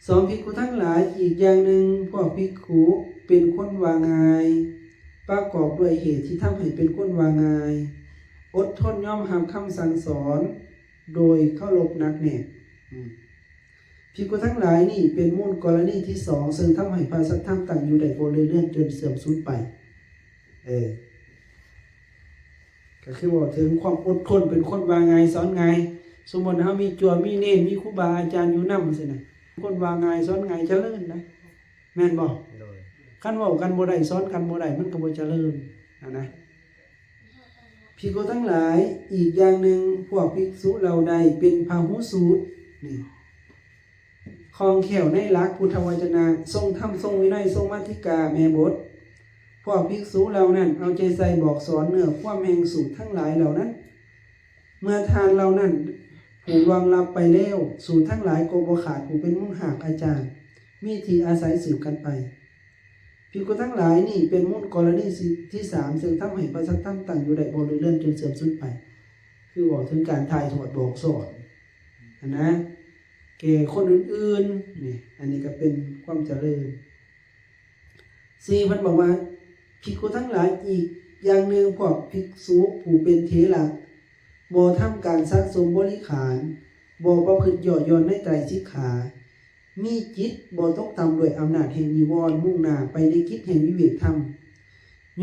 ສອງ ພິກຂຸທັງຫຼາຍ, ອີກຢ່າງໜຶ່ງ ພວກພິກຂຸເປັນຄົນວ່າງ່າຍ, ປະກອບດ້ວຍເຫດທີ່ທຳໃຫ້ເປັນຄົນວ່າງ່າຍ, ອົດທົນຍອມຮັບຄຳສັ່ງສອນໂດຍເຄົາລົບໜັກແໜ້ນ. ອືມ ພິກຂຸທັງຫຼາຍນີ້ ເປັນມູນກໍລະນີທີສອງ ເຊິ່ງທຳໃຫ້ພະສັດທຳຕັ້ງຢູ່ໄດ້ບໍ່ເລີດເລືອນຈົນເສື່ອມສູນໄປ. ເອີ ກໍຄືເວົ້າເຖິງຄວາມອົດທົນ, ເປັນຄົນວ່າງ່າຍສອນງ່າຍ. ສົມມຸດເຮົາມີຈົວມີເນນ, ມີຄູບາອາຈານຢູ່ນຳຊີ້ນະ, ຄົນວ່າງ່າຍສອນງ່າຍ ຈະເລີນໄດ໋ ແມ່ນບໍ່? ໂດຍ ຄັນເວົ້າກັນບໍ່ໄດ້, ສອນກັນບໍ່ໄດ້, ມັນກໍບໍ່ຈະເລີນຫັ້ນນະ. ພິກຂຸທັງຫຼາຍ, ອີກຢ່າງໜຶ່ງ ພວກພິກສຸເຫຼົ່າໃດເປັນພາຫຸສູດນີ້ ຄ່ອງແຄ້ວໃນຫຼັກພຸດທະວະຈະນະ, ຊົງທຳ, ຊົງວິໄນ, ຊົງມາຕິກາ, ແມ່ບົດ. ພວກພິກສຸເຫຼົ່ານັ້ນເອົາໃຈໃສ່ບອກສອນເນື້ອຄວາມແຫ່ງສູດທັງຫຼາຍເຫຼົ່ານັ້ນ. ເມື່ອທ່ານເຫຼົ່ານັ້ນຜູ້ລ່ວງລັບໄປແລ້ວ, ສູດທັງຫຼາຍກໍບໍ່ຂາດຜູ້ເປັນມູນຮາກອາຈານ, ມີທີ່ອາໄສສືບກັນໄປ. ພິກຂຸທັງຫຼາຍນີ້ ເປັນມູນກໍລະນີທີສາມ ເຊິ່ງທຳໃຫ້ພະສັດທຳຕັ້ງຢູ່ໄດ້ບໍ່ເລີດເລືອນຈົນເສື່ອມສູນໄປ. ຄືເວົ້າເຖິງການຖ່າຍທອດບອກສອນຫັ້ນນະ ແກ່ຄົນອື່ນໆນີ້, ອັນນີ້ກໍເປັນຄວາມຈະເລີນ. ສີ່ ເພິ່ນບອກວ່າ ພິກຂຸທັງຫຼາຍ, ອີກຢ່າງໜຶ່ງ ພວກພິກສຸຜູ້ເປັນເຖລະ ບໍ່ທຳການສະສົມບໍລິຂານ, ບໍ່ປະພຶດເຍາະຢ່ອນໃນໄຕຣສິກຂາ, ມີຈິດບໍ່ຕົກຕ່ຳດ້ວຍອຳນາດແຫ່ງນິວອນ, ມຸ່ງໜ້າໄປໃນກິດແຫ່ງວິເວກທຳ,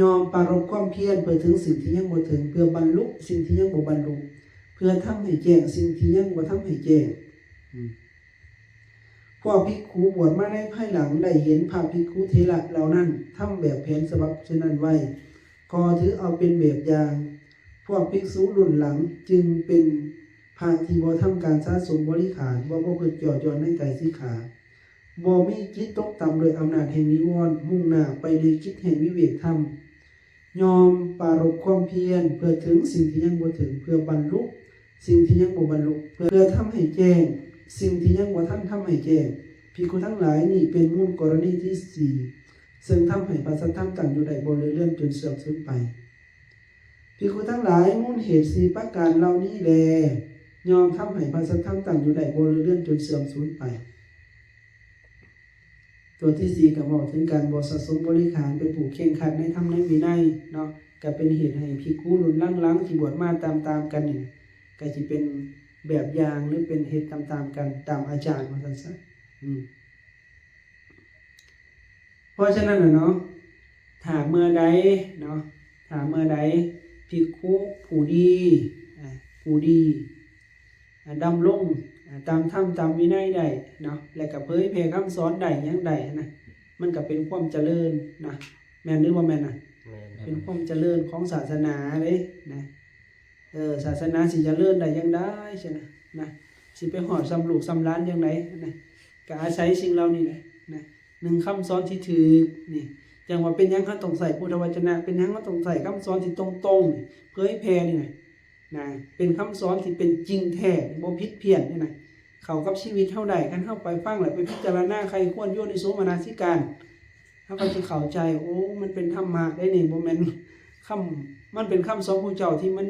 ຍອມປາລົບຄວາມພຽນເພື່ອເຖິງສິ່ງທີ່ຍັງບໍ່ເຖິງ, ເພື່ອບັນລຸສິ່ງທີ່ຍັງບໍ່ບັນລຸ, ເພື່ອທຳໃຫ້ແຈ້ງສິ່ງທີ່ຍັງບໍ່ທຳໃຫ້ແຈ້ງ. ອືມ ພວກພິກຂຸບວດມາໃນພາຍຫຼັງໄດ້ເຫັນພະພິກຂຸເຖລະເຫຼົ່ານັ້ນທຳແບບແຜນສະບັບເຊັ່ນນັ້ນໄວ້, ກໍຖືເອົາເປັນແບບຢ່າງ. ພວກພິກສຸລຸ້ນຫຼັງຈຶ່ງເປັນພະທີ່ບໍ່ທຳການສະສົມບໍລິຂານ, ບໍ່ປະພຶດເຍາະຢ່ອນໃນໄຕສິກຂາ, ບໍ່ມີຈິດຕົກຕ່ຳດ້ວຍອຳນາດແຫ່ງນິວອນ, ມຸ່ງໜ້າໄປໃນກິດແຫ່ງວິເວກທຳ, ຍອມປາລົບຄວາມພຽນເພື່ອເຖິງສິ່ງທີ່ຍັງບໍ່ເຖິງ, ເພື່ອບັນລຸສິ່ງທີ່ຍັງບໍ່ບັນລຸ, ເພື່ອ ເພື່ອທຳໃຫ້ແຈ້ງສິ່ງທີ່ຍັງບໍ່ທັນທຳໃຫ້ແຈ້ງ. ພິກຂຸທັງຫຼາຍ, ນີ້ເປັນມູນກໍລະນີທີສີ່ ເຊິ່ງທຳໃຫ້ພະສັດທຳຕັ້ງຢູ່ໄດ້ບໍ່ເລີດເລື່ອນຈົນເສື່ອມສູນໄປ. ພິກຂຸທັງຫຼາຍ, ມູນເຫດສີ່ປະການເຫຼົ່ານີ້ແລ ຍ່ອມທຳໃຫ້ພະສັດທຳຕັ້ງຢູ່ໄດ້ບໍ່ເລີດເລື່ອນຈົນເສື່ອມສູນໄປ. ຕົວທີສີ່ກໍເວົ້າເຖິງການບໍ່ສະສົມບໍລິຂານ, ເປັນຜູ້ເຄັ່ງຄັດໃນທຳໃນວິໄນເນາະ, ກໍເປັນເຫດໃຫ້ພິກຂຸລຸ້ນຫຼັງໆທີ່ບວດມາຕາມໆກັນນີ້ ກໍຊິເປັນແບບຢ່າງ ຫຼື ເປັນເຮັດຕາມໆກັນ ຕາມອາຈານ ວ່າຊັ້ນຊະ. ອືມ ເພາະສະນັ້ນນະເນາະ, ຖ້າເມື່ອໃດເນາະ, ຖ້າເມື່ອໃດພິກຂຸຜູ້ດີ, ອາ, ຜູ້ດີ, ອາ, ດຳລົງ, ອາ, ຕາມທຳຕາມວິໄນໄດ້ເນາະ, ແລະ ກໍເຜີຍແຜ່ຄຳສອນໄດ້ຫຍັງໄດ້ນະ, ມັນກໍເປັນຄວາມຈະເລີນນະ, ແມ່ນຫຼືບໍ່ແມ່ນນະ? ແມ່ນ. ເປັນຄວາມຈະເລີນຂອງສາສະໜາເດ້ນະ. ເອີ ສາສະໜາຊິຈະເລີນໄດ້ຈັ່ງໃດຊັ້ນນະ, ນະ, ຊິໄປຮອດສ່ຳລູກສ່ຳຫຼານຈັ່ງໃດນະ, ກໍອາໄສສິ່ງເຫຼົ່ານີ້ແຫຼະນະ. ໜຶ່ງ ຄຳສອນທີ່ຖືກນີ້, ຈັ່ງວ່າເປັນຫຍັງເຮົາຕ້ອງໃຊ້ພຸດທະວະຈະນະ, ເປັນຫຍັງເຮົາຕ້ອງໃຊ້ຄຳສອນທີ່ຕົງໆນີ້, ເຜີຍແຜ່ນີ້ນະ. ນະ ເປັນຄຳສອນທີ່ເປັນຈິງແທ້ ບໍ່ຜິດພຽນນີ້ນະ ເຂົ້າກັບຊີວິດເຮົາໄດ້. ຄັນເຮົາໄປຟັງແລ້ວໄປພິຈາລະນາໃຄ່ຄວນ ໂຍນິໂສມະນະສິການ ເຮົາກໍຊິເຂົ້າໃຈ ໂອ້ ມັນເປັນທຳມະເດ້ນີ້ ບໍ່ແມ່ນຄຳ ມັນເປັນຄຳສອນຂອງພະເຈົ້າທີ່ມັນ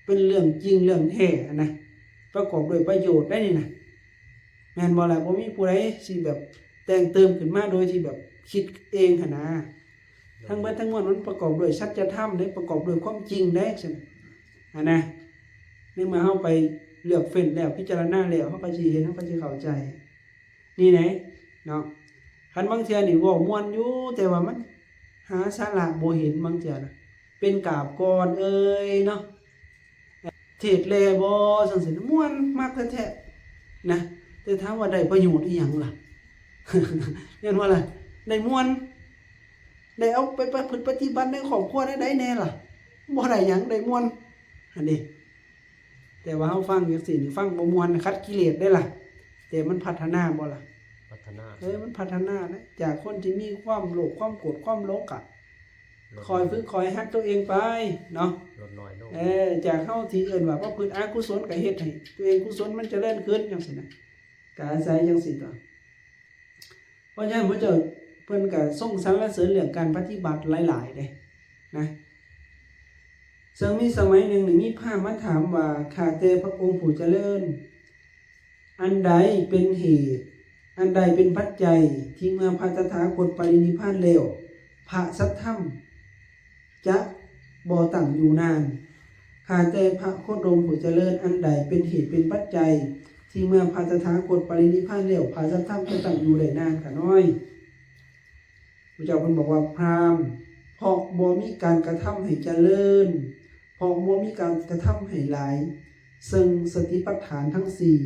ເປັນເລື່ອງຈິງເລື່ອງແທ້ຫັ້ນນະ ປະກອບດ້ວຍປະໂຫຍດໄດ໋ນີ້ນະ ແມ່ນບໍ່ລະ? ບໍ່ມີຜູ້ໃດຊິແບບແຕ່ງເຕີມຂຶ້ນມາໂດຍທີ່ແບບຄິດເອງຫັ້ນນະ. ທັງເບິດທັງມວນມັນປະກອບດ້ວຍສັດຈະທຳເດ້ ປະກອບດ້ວຍຄວາມຈິງເດ້ ຊັ້ນຫັ້ນນະ. ໃນເມື່ອເຮົາໄປເລືອກເຟ້ນແລ້ວ ພິຈາລະນາແລ້ວ ເຮົາກໍຊິເຫັນ ເຮົາກໍຊິເຂົ້າໃຈ ນີ້ແຫຼະເນາະ. ຄັນບາງເທື່ອນີ້ເວົ້າມ່ວນຢູ່ ແຕ່ວ່າມັນຫາສາລະບໍ່ເຫັນ ບາງເທື່ອນະ ເປັນກາບກອນເອີຍເນາະ ເທດແລບໍ່ ຈັ່ງຊີ້ນະ ມ່ວນ ມັກແທ້ໆນະ ແຕ່ຖາມວ່າໄດ້ປະໂຫຍດອີ່ຫຍັງລະ? ແມ່ນບໍ່ລະ? ໄດ້ມ່ວນ ໄດ້ເອົາໄປປະພຶດປະຕິບັດໃນຄອບຄົວແນວໃດແດ່ລະ? ບໍ່ໄດ້ຫຍັງ ໄດ້ມ່ວນຫັ້ນເດ. ແຕ່ວ່າເຮົາຟັງຈັ່ງຊີ້ນີ້ ຟັງບໍ່ມ່ວນ ຂັດກິເລດເດ້ລະ ແຕ່ມັນພັດທະນາບໍ່ລະ? ພັດທະນາ ເອີ ມັນພັດທະນານະ ຈາກຄົນທີ່ມີຄວາມໂລບ ຄວາມໂກດ ຄວາມຫຼົງ ກະ ຄ່ອຍຝຶກຄ່ອຍຫັດຕົວເອງໄປເນາະ ລົດນ້ອຍລົງ ເອີ ຈາກເຮົາທີ່ເອີ້ນວ່າປະພຶດອະກຸສົນ ກະເຮັດໃຫ້ຕົວເອງກຸສົນມັນຈະເລີນຂຶ້ນ ຈັ່ງຊີ້ນະ ກະອາໄສຈັ່ງຊີ້ຕົວະ. ເພາະສະນັ້ນພະເຈົ້າເພິ່ນກະຊົງສັນລະເສີນເລື່ອງການປະຕິບັດຫຼາຍໆເດ້ນະ. ເຊິ່ງມີສະໄໝໜຶ່ງນີ້ ມີພາມມາຖາມວ່າ ຂ້າແຕ່ພະອົງຜູ້ຈະເລີນ ອັນໃດເປັນເຫດ ອັນໃດເປັນປັດໄຈ ທີ່ເມື່ອພະຕະຖາຄົດປະລິນິບພານແລ້ວ ພະສັດທຳຈະບໍ່ຕັ້ງຢູ່ນານ? ຂ້າແຕ່ພະໂຄດົມຜູ້ຈະເລີນ ອັນໃດເປັນເຫດເປັນປັດໄຈ ທີ່ເມື່ອພະຕະຖາຄົດປະລິນິບພານແລ້ວ ພະສັດທຳຈະຕັ້ງຢູ່ໄດ້ນານຂ້ານ້ອຍ? ພະເຈົ້າເພິ່ນບອກວ່າ ພຣາມ ເພາະບໍ່ມີການກະທຳໃຫ້ຈະເລີນ ເພາະບໍ່ມີການກະທຳໃຫ້ຫຼາຍ ເຊິ່ງສະຕິປັດຖານທັງສີ່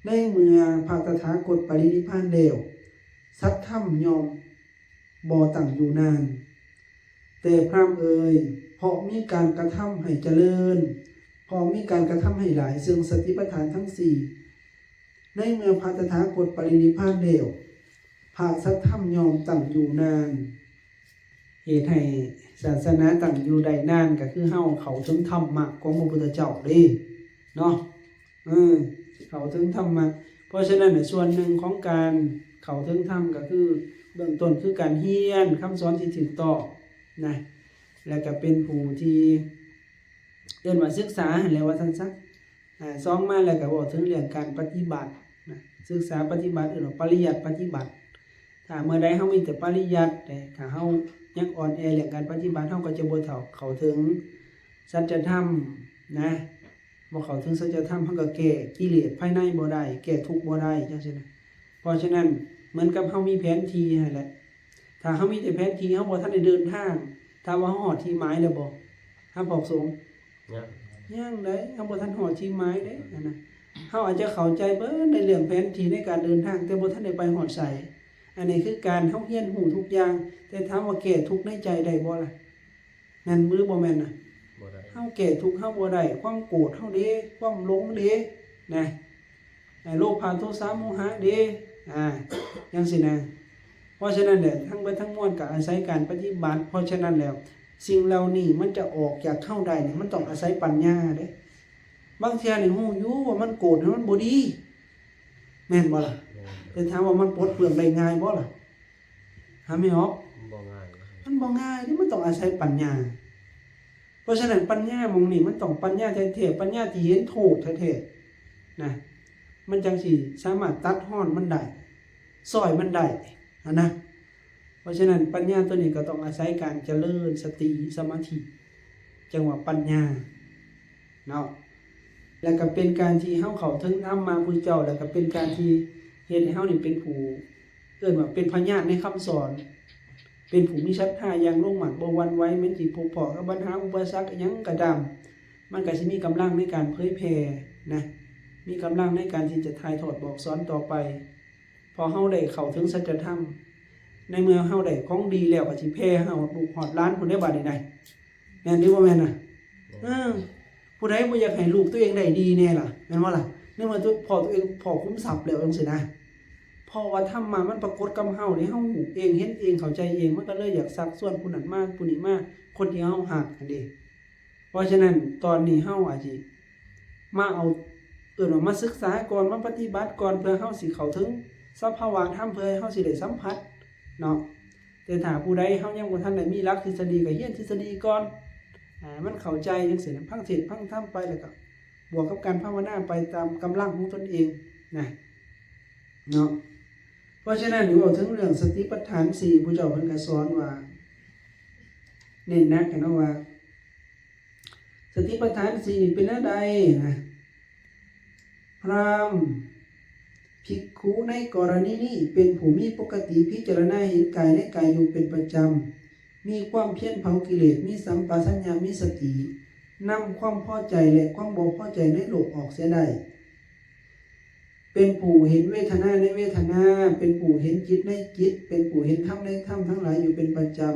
ໃນເມື່ອພະຕະຖາຄົດປະລິນິບພານແລ້ວ ສັດທຳຍ່ອມບໍ່ຕັ້ງຢູ່ນານ. ແຕ່ພຣາມເອີຍ ເພາະມີການກະທຳໃຫ້ຈະເລີນ ເພາະມີການກະທຳໃຫ້ຫຼາຍ ເຊິ່ງສະຕິປັດຖານທັງສີ່ ໃນເມື່ອພະຕະຖາຄົດປະລິນິບພານແລ້ວ ພະສັດທຳຍ່ອມຕັ້ງຢູ່ນານ. ເຫດໃຫ້ສາສະໜາຕັ້ງຢູ່ໄດ້ນານ ກໍຄືເຮົາເຂົ້າເຖິງທຳມະຂອງພະພຸດທະເຈົ້າເດ້ເນາະ ເອີ ເຂົ້າເຖິງທຳມະ. ເພາະສະນັ້ນ ສ່ວນໜຶ່ງຂອງການເຂົ້າເຖິງທຳ ກໍຄືເບື້ອງຕົ້ນຄືການຮຽນຄຳສອນທີ່ຖືກຕ້ອງນະ ແລະ ກໍເປັນຜູ້ທີ່ເອີ້ນວ່າສຶກສາຫັ້ນແຫຼະ ວ່າຊັ້ນຊະ. ອາ ສອງມາແລ້ວກໍເວົ້າເຖິງເລື່ອງການປະຕິບັດນະ ສຶກສາປະຕິບັດ ເອີ້ນວ່າປະລິຍັດປະຕິບັດ. ຖ້າເມື່ອໃດເຮົາມີແຕ່ປະລິຍັດເດ້ ຖ້າເຮົາຍັງອ່ອນແອເລື່ອງການປະຕິບັດ ເຮົາກໍຈະບໍ່ເຂົ້າ ເຂົ້າເຖິງສັດຈະທຳນະ ບໍ່ເຂົ້າເຖິງສັດຈະທຳ ເຮົາກໍແກ້ກິເລດພາຍໃນບໍ່ໄດ້ ແກ້ທຸກບໍ່ໄດ້ ຈັ່ງຊີ້ນະ. ເພາະສະນັ້ນ ເໝືອນກັບເຮົາມີແຜນທີ່ຫັ້ນແຫຼະ ຖ້າເຮົາມີແຕ່ແຜນທີ່ ເຮົາບໍ່ທັນໄດ້ເດີນທາງ ຖາມວ່າເຮົາຮອດທີ່ໝາຍແລ້ວບໍ່? ຮະ ພອກສົງ? ຍັງ ຍັງໃດ໋ ເຮົາບໍ່ທັນຮອດທີ່ໝາຍເດ້ຫັ້ນນະ. ເຮົາອາດຈະເຂົ້າໃຈເບິດໃນເລື່ອງແຜນທີ່ໃນການເດີນທາງ ແຕ່ບໍ່ທັນໄດ້ໄປຮອດໃສ. ອັນນີ້ຄືການເຮົາຮຽນຮູ້ທຸກຢ່າງ ແຕ່ຖາມວ່າແກ້ທຸກໃນໃຈໄດ້ບໍ່ລະ? ແມ່ນຫຼືບໍ່ແມ່ນນະ? ບໍ່ໄດ້ ເຮົາແກ້ທຸກເຮົາບໍ່ໄດ້ ຄວາມໂກດເຮົາເດ້ ຄວາມຫຼົງເດ້ນະ ໂລພະ ໂທສະ ໂມຫະເດ້ ອາ ຈັ່ງຊີ້ນະ. ເພາະສະນັ້ນແຫຼະ ທັງເບິດທັງມວນກໍອາໄສການປະຕິບັດ. ເພາະສະນັ້ນແລ້ວ ສິ່ງເຫຼົ່ານີ້ມັນຈະອອກຈາກເຮົາໄດ້ນີ້ ມັນຕ້ອງອາໄສປັນຍາເດ້. ບາງເທື່ອນີ້ຮູ້ຢູ່ວ່າມັນໂກດ ມັນບໍ່ດີ ແມ່ນບໍ່ລະ? ແມ່ນ ແຕ່ຖາມວ່າມັນປົດເປືອງໄດ້ງ່າຍບໍ່ລະ? ຫາແມ່ອອກ ບໍ່ງ່າຍ ມັນບໍ່ງ່າຍເດ້ ມັນຕ້ອງອາໄສປັນຍາ. ເພາະສະນັ້ນ ປັນຍາໝ່ອງນີ້ມັນຕ້ອງປັນຍາແທ້ໆ ປັນຍາທີ່ເຫັນໂທດແທ້ໆນະ ມັນຈັ່ງຊິສາມາດຕັດຮອນມັນໄດ້ ຊ່ອຍມັນໄດ້ຫັ້ນນະ. ເພາະສະນັ້ນ ປັນຍາຕົວນີ້ກໍຕ້ອງອາໄສການຈະເລີນສະຕິສະມາທິ ຈັ່ງວ່າປັນຍາເນາະ. ແລ້ວກໍເປັນການທີ່ເຮົາເຂົ້າເຖິງທຳມະພຸດທະເຈົ້າ ແລ້ວກໍເປັນການທີ່ເຮັດໃຫ້ເຮົານີ້ເປັນຜູ້ ເອີ້ນວ່າເປັນພະຍານໃນຄຳສອນ ເປັນຜູ້ມີສັດທາຢ່າງລົງໝັ້ນບໍ່ຫວັ່ນໄຫວ ແມ່ນຊິພົບພໍ້ກັບບັນຫາອຸປະສັກອີ່ຫຍັງກໍຕາມ ມັນກໍຊິມີກຳລັງໃນການເຜີຍແຜ່ນະ ມີກຳລັງໃນການທີ່ຈະຖ່າຍທອດບອກສອນຕໍ່ໄປ ເພາະເຮົາໄດ້ເຂົ້າເຖິງສັດຈະທຳ. ໃນເມື່ອເຮົາໄດ້ຂອງດີແລ້ວ ກໍຊິແຜ່ໃຫ້ຮອດລູກຮອດຫຼານພຸ້ນເດ້ ບາດນີ້ນະ. ແມ່ນຫຼືບໍ່ແມ່ນນະ? ເອີ ຜູ້ໃດບໍ່ຢາກໃຫ້ລູກຕົວເອງໄດ້ດີແດ່ລະ ແມ່ນບໍ່ລະ? ໃນເມື່ອຕົວ ພໍ່ຕົວເອງ ພໍ່ຄຸມຊັບແລ້ວຈັ່ງຊີ້ນະ ເພາະວ່າທຳມະມັນປາກົດກັບເຮົາເດ້ ເຮົາຮູ້ເອງ ເຫັນເອງ ເຂົ້າໃຈເອງ ມັນກໍເລີຍຢາກຊັກຊວນຜູ້ນັ້ນມາ ຜູ້ນີ້ມາ ຄົນທີ່ເຮົາຮັກຫັ້ນເດ້. ເພ ພາະສະນັ້ນຕອນນີ້ເຮົາອາດຊິມາເອົາ ເອີ້ນວ່າມາສຶກສາກ່ອນ ມາປະຕິບັດກ່ອນ ເພື່ອເຮົາຊິເຂົ້າເຖິງສະພາວະທຳ ເພື່ອໃຫ້ເຮົາຊິໄດ້ສຳຜັດເນາະ. ແຕ່ຖ້າຜູ້ໃດເຮົາຍັງບໍ່ທັນໄດ້ມີຫຼັກທິດສະດີ ກໍຮຽນທິດສະດີກ່ອນ ໃຫ້ມັນເຂົ້າໃຈຈັ່ງຊີ້ນະ ຟັງເທດຟັງທຳໄປ ແລ້ວກໍບວກກັບການພາວະນາໄປຕາມກຳລັງຂອງຕົນເອງນະ ເນາະ. ເພາະສະນັ້ນ ເວົ້າເຖິງເລື່ອງສະຕິປັດຖານສີ່ ຜູ້ເຈົ້າເພິ່ນກໍສອນວ່າ ເນັ້ນໜັກເນາະວ່າ ສະຕິປັດຖານສີ່ນີ້ເປັນແນວໃດນະ? ພາມ, ພິກຂຸໃນກໍລະນີນີ້ເປັນຜູ້ມີປົກກະຕິພິຈາລະນາເຫັນກາຍໃນກາຍຢູ່ເປັນປະຈຳ, ມີຄວາມພຽນເຜົາກິເລດ, ມີສຳປະຊັນຍະ, ມີສະຕິ, ນຳຄວາມພໍໃຈ ແລະ ຄວາມບໍ່ພໍໃຈໃນໂລກອອກເສຍໄດ້. ເປັນຜູ້ເຫັນເວທະນາໃນເວທະນາ, ເປັນຜູ້ເຫັນຈິດໃນຈິດ, ເປັນຜູ້ເຫັນທຳໃນທຳທັງຫຼາຍຢູ່ເປັນປະຈຳ,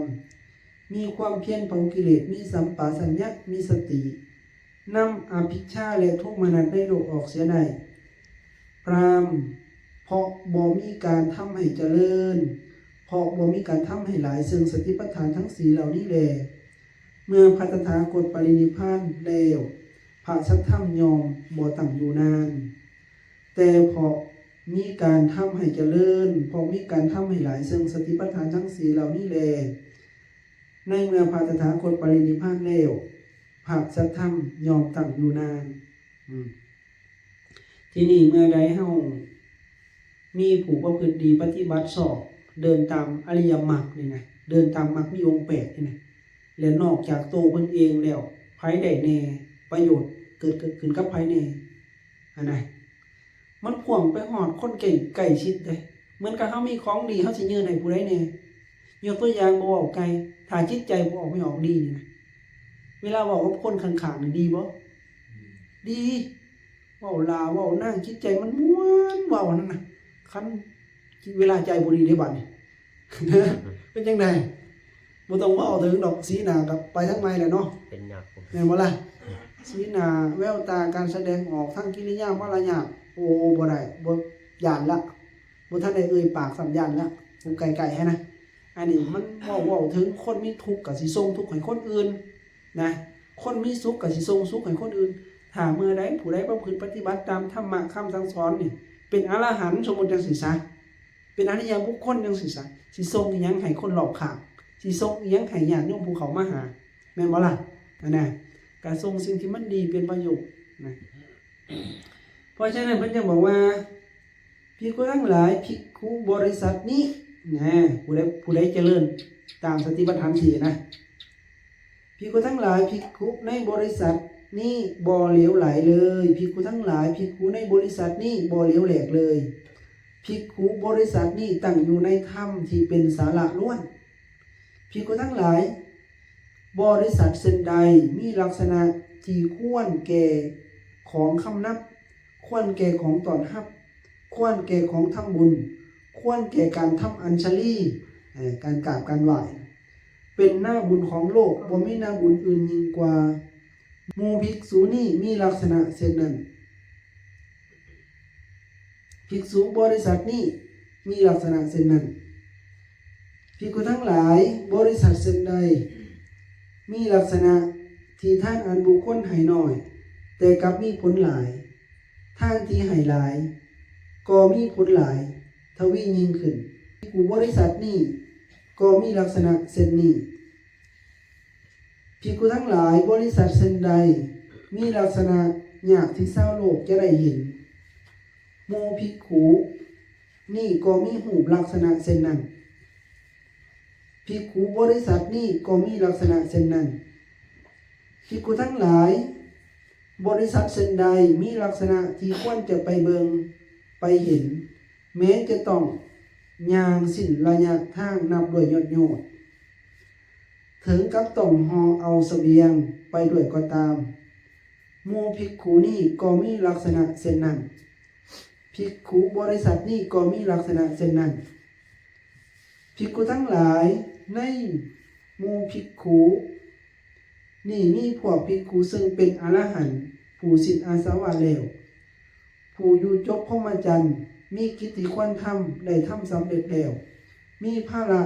ມີຄວາມພຽນເຜົາກິເລດ, ມີສຳປະຊັນຍະ, ມີສະຕິ, ນຳອະວິຊຊາ ແລະ ໂທມະນັດໃນໂລກອອກເສຍໄດ້. ພາມ, ເພາະບໍ່ມີການທຳໃຫ້ຈະເລີນ, ເພາະບໍ່ມີການທຳໃຫ້ຫຼາຍເຊິ່ງສະຕິປັດຖານທັງສີ່ເຫຼົ່ານີ້ແລ, ເມື່ອພະຕະຖາຄົດປະລິນິບພານແລ້ວ, ພະສັດທຳຍ່ອມບໍ່ຕັ້ງຢູ່ນານ. ແຕ່ເພາະມີການທຳໃຫ້ຈະເລີນ, ເພາະມີການທຳໃຫ້ຫຼາຍເຊິ່ງສະຕິປັດຖານທັງສີ່ເຫຼົ່ານີ້ແລ, ໃນເມື່ອພະຕະຖາຄົດປະລິນິບພານແລ້ວ, ພະສັດທຳຍ່ອມຕັ້ງຢູ່ນານ. ອືມ ທີນີ້ເມື່ອໃດເຮົາມີຜູ້ປະພຶດດີປະຕິບັດຊອບ ເດີນຕາມອະລິຍະມັກນີ້ນະ, ເດີນຕາມມັກມີອົງແປດນີ້ນະ, ແລະ ນອກຈາກໂຕເພິ່ນເອງແລ້ວ ໃຜໄດ້ແດ່? ປະໂຫຍດເກີດ ເກີດຂຶ້ນກັບໃຜແດ່? ຫັ້ນນະ ມັນພ່ວງໄປຮອດຄົນໃກ້ ໃກ້ຊິດເດ້. ເໝືອນກັບເຮົາມີຂອງດີ ເຮົາຊິຍື່ນໃຫ້ຜູ້ໃດແດ່? ຍົກຕົວຢ່າງ ບໍ່ເວົ້າໄກ ຖ້າຈິດໃຈບໍ່ອອກ ບໍ່ອອກດີນີ້ນະ, ເວລາເວົ້າກັບຄົນຂ້າງໆນີ້ດີບໍ່? ດີ. ເວົ້າຫຼ້າເວົ້ານາງ ຈິດໃຈມັນມ່ວນເວົ້ານັ້ນນະ. ຄັນເວລາໃຈບໍ່ດີເດ້ບາດນີ້ ເປັນຈັ່ງໃດ? ບໍ່ຕ້ອງເວົ້າເຖິງດອກ ສີໜ້າກໍໄປທາງໃໝ່ແລ້ວເນາະ ເປັນຍາກ ແມ່ນບໍ່ລະ? ສີໜ້າ ແວວຕາ ການສະແດງອອກ ທັງກິລິຍາມາລະຍາດ ໂອ້ ບໍ່ໄດ້ ບໍ່ ຢ້ານລະ ບໍ່ທັນໄດ້ເອີ່ຍປາກຊ້ຳ ຢ້ານລະ ຜູ້ໃກ້ໆຫັ້ນນະ. ອັນນີ້ມັນເວົ້າ ເວົ້າເຖິງຄົນມີທຸກກໍຊິສົ່ງທຸກໃຫ້ຄົນອື່ນນະ, ຄົນມີສຸກກໍຊິສົ່ງສຸກໃຫ້ຄົນອື່ນ. ຖ້າເມື່ອໃດຜູ້ໃດປະພຶດປະຕິບັດຕາມທຳມະຄຳສັ່ງສອນນີ້ ເປັນອະລະຫັນ ສົມມຸດຈັ່ງຊີ້ຊະ ເປັນອະລິຍະບຸກຄົນຈັ່ງຊີ້ຊະ ຊິສົ່ງອີ່ຫຍັງໃຫ້ຄົນລອບຂ້າງ? ຊິສົ່ງອີ່ຫຍັງໃຫ້ຍາດໂຍມຜູ້ເຂົ້າມາຫາ? ແມ່ນບໍ່ລະ? ອັນນະ ກະສົ່ງສິ່ງທີ່ມັນດີເປັນປະໂຫຍດນະ. ເພາະສະນັ້ນເພິ່ນຈຶ່ງບອກວ່າ ພິກຂຸທັງຫຼາຍ ພິກຂຸບໍລິສັດນີ້ນະ ຜູ້ໃດ ຜູ້ໃດຈະເລີນຕາມສະຕິປັດຖານສີ່ນະ ພິກຂຸທັງຫຼາຍ ພິກຂຸໃນບໍລິສັດນີ້ບໍ່ເຫຼວໄຫຼເລີຍ. ພິກຂຸທັງຫຼາຍ ພິກຂຸໃນບໍລິສັດນີ້ບໍ່ເຫຼວແຫຼກເລີຍ. ພິກຂຸບໍລິສັດນີ້ຕັ້ງຢູ່ໃນທຳທີ່ເປັນສາລະລ້ວນ. ພິກຂຸທັງຫຼາຍ, ບໍລິສັດເຊັ່ນໃດມີລັກສະນະທີ່ຄວນແກ່ຂອງຄຳນັບ, ຄວນແກ່ຂອງຕ້ອນຮັບ, ຄວນແກ່ຂອງທຳບຸນ, ຄວນແກ່ການທຳອັນຊະລີ, ເອີ ການກາບການໄຫວ້, ເປັນໜ້າບຸນຂອງໂລກ, ບໍ່ມີໜ້າບຸນອື່ນຍິ່ງກວ່າ. ໝູ່ພິກສຸນີ້ມີລັກສະນະເຊັ່ນນັ້ນ. ພິກສຸບໍລິສັດນີ້ມີລັກສະນະເຊັ່ນນັ້ນ. ພິກຂຸທັງຫຼາຍ, ບໍລິສັດເຊັ່ນໃດມີລັກສະນະທີ່ທານອັນບຸກຄົນໃຫ້ໜ້ອຍ, ແຕ່ກັບມີຜົນຫຼາຍ, ທານທີ່ໃຫ້ຫຼາຍກໍມີຜົນຫຼາຍທະວີຍິ່ງຂຶ້ນ. ພິກຂຸບໍລິສັດນີ້ກໍມີລັກສະນະເຊັ່ນນີ້. ພິກຂຸທັງຫຼາຍ, ບໍລິສັດເຊັ່ນໃດມີລັກສະນະຍາກທີ່ຊາວໂລກຈະໄດ້ເຫັນ, ໝູ່ພິກຂຸນີ້ກໍມີຮູບລັກສະນະເຊັ່ນນັ້ນ. ພິກຂຸບໍລິສັດນີ້ກໍມີລັກສະນະເຊັ່ນນັ້ນ. ພິກຂຸທັງຫຼາຍ, ບໍລິສັດເຊັ່ນໃດມີລັກສະນະທີ່ຄວນຈະໄປເບິ່ງໄປເຫັນ, ແມ້ຈະຕ້ອງຍ່າງສິ້ນໄລຍະທາງນັບດ້ວຍຍອດໆ, ເຖິງກັບຕ້ອງຫໍ່ເອົາສະບຽງໄປດ້ວຍກໍຕາມ, ໝູ່ພິກຂຸນີ້ກໍມີລັກສະນະເຊັ່ນນັ້ນ. ພິກຂຸບໍລິສັດນີ້ກໍມີລັກສະນະເຊັ່ນນັ້ນ. ພິກຂຸທັງຫຼາຍ, ໃນໝູ່ພິກຂຸນີ້ມີພວກພິກຂຸເຊິ່ງເປັນອະລະຫັນ, ຜູ້ສິ້ນອາສະວະແລ້ວ, ຜູ້ຢູ່ຈົບພົມມະຈັນ, ມີກິດທີ່ຄວນທຳໄດ້ທຳສຳເລັດແລ້ວ, ມີພາລະ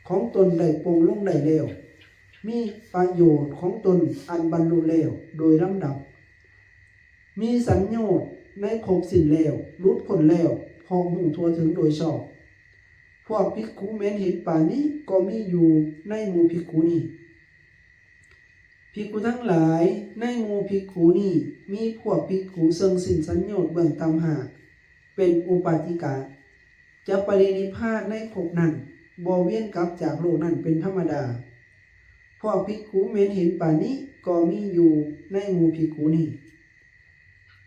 ຂອງຕົນໄດ້ປົງລົງໄດ້ແລ້ວ, ມີປະໂຫຍດຂອງຕົນອັນບັນລຸແລ້ວໂດຍລຳດັບ, ມີສັງໂຍດໃນຄົບສິ້ນແລ້ວ, ຫຼຸດພົ້ນແລ້ວ, ເພາະຮູ້ທົ່ວເຖິງໂດຍຊອບ. ພວກພິກຂຸແມ່ນເຫັນປານນີ້ກໍມີຢູ່ໃນໝູ່ພິກຂຸນີ້. ພິກຂຸທັງຫຼາຍ, ໃນໝູ່ພິກຂຸນີ້ມີພວກພິກຂຸເຊິ່ງສິ້ນສັງໂຍດເບື້ອງຕ່ຳຫ້າ ເປັນອຸປາຕິກະ ຈະປະລິນິບພານໃນພົບນັ້ນ, ບໍ່ວຽນກັບຈາກໂລກນັ້ນເປັນທຳມະດາ. ພວກພິກຂຸແມ່ນເຫັນປານນີ້ກໍມີຢູ່ໃນໝູ່ພິກຂຸນີ້.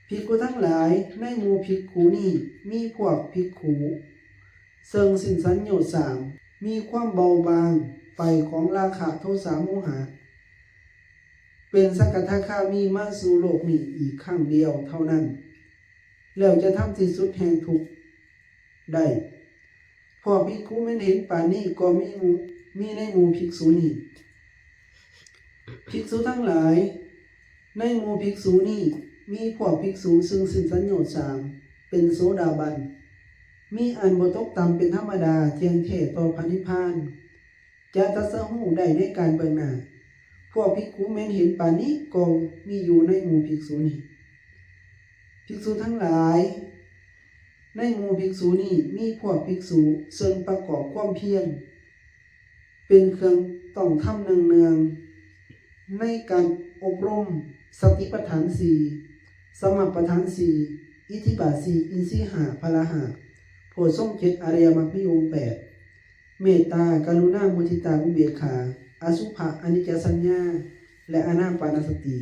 ພິກຂຸທັງຫຼາຍ, ໃນໝູ່ພິກຂຸນີ້ມີພວກພິກຂຸເຊິ່ງສິ້ນສັງໂຍດສາມ, ມີຄວາມເບົາບາງໄປຂອງລາຄະ ໂທສະ ໂມຫະ, ເປັນສະກະທາຄາມີມາສູ່ໂລກນີ້ອີກຄັ້ງດຽວເທົ່ານັ້ນ, ແລ້ວຈະທຳທີ່ສຸດແຫ່ງທຸກໄດ້. ພວກພິກຂຸແມ່ນເຫັນປານນີ້ກໍມີໝູ່, ມີໃນໝູ່ພິກຂຸນີ້. ພິກຂຸທັງຫຼາຍ, ໃນໝູ່ພິກຂຸນີ້ມີພວກພິກຂຸເຊິ່ງສິ້ນສັງໂຍດສາມ ເປັນໂສດາບັນ, ມີອັນບໍ່ຕົກຕ່ຳເປັນທຳມະດາ, ທ່ຽງແທ້ຕໍ່ພະນິບພານ, ຈະຕັດສະຮູ້ໄດ້ໃນການເບື້ອງໜ້າ. ພວກພິກຂຸແມ່ນເຫັນປານນີ້ກໍມີຢູ່ໃນໝູ່ພິກຂຸນີ້. ພິກຂຸທັງຫຼາຍ, ໃນໝູ່ພິກຂຸນີ້ມີພວກພິກຂຸເຊິ່ງປະກອບຄວາມພຽນ ເປັນເຄື່ອງຕ້ອງທຳເນືອງໆ ໃນການອົບຮົມສະຕິປະທານສີ່, ສະມາປະທານສີ່, ອິດທິບາດສີ່, ອິນຊີຫ້າ, ພະລະຫ້າ, ໂພດຊົງເຈັດ, ອະລິຍະມັກມີອົງແປດ, ເມດຕາ, ກະລຸນາ, ມຸທິຕາ, ອຸເບກຂາ, ອະສຸພະ, ອະນິດຈະສັນຍາ ແລະ ອານາປານະສະຕິ.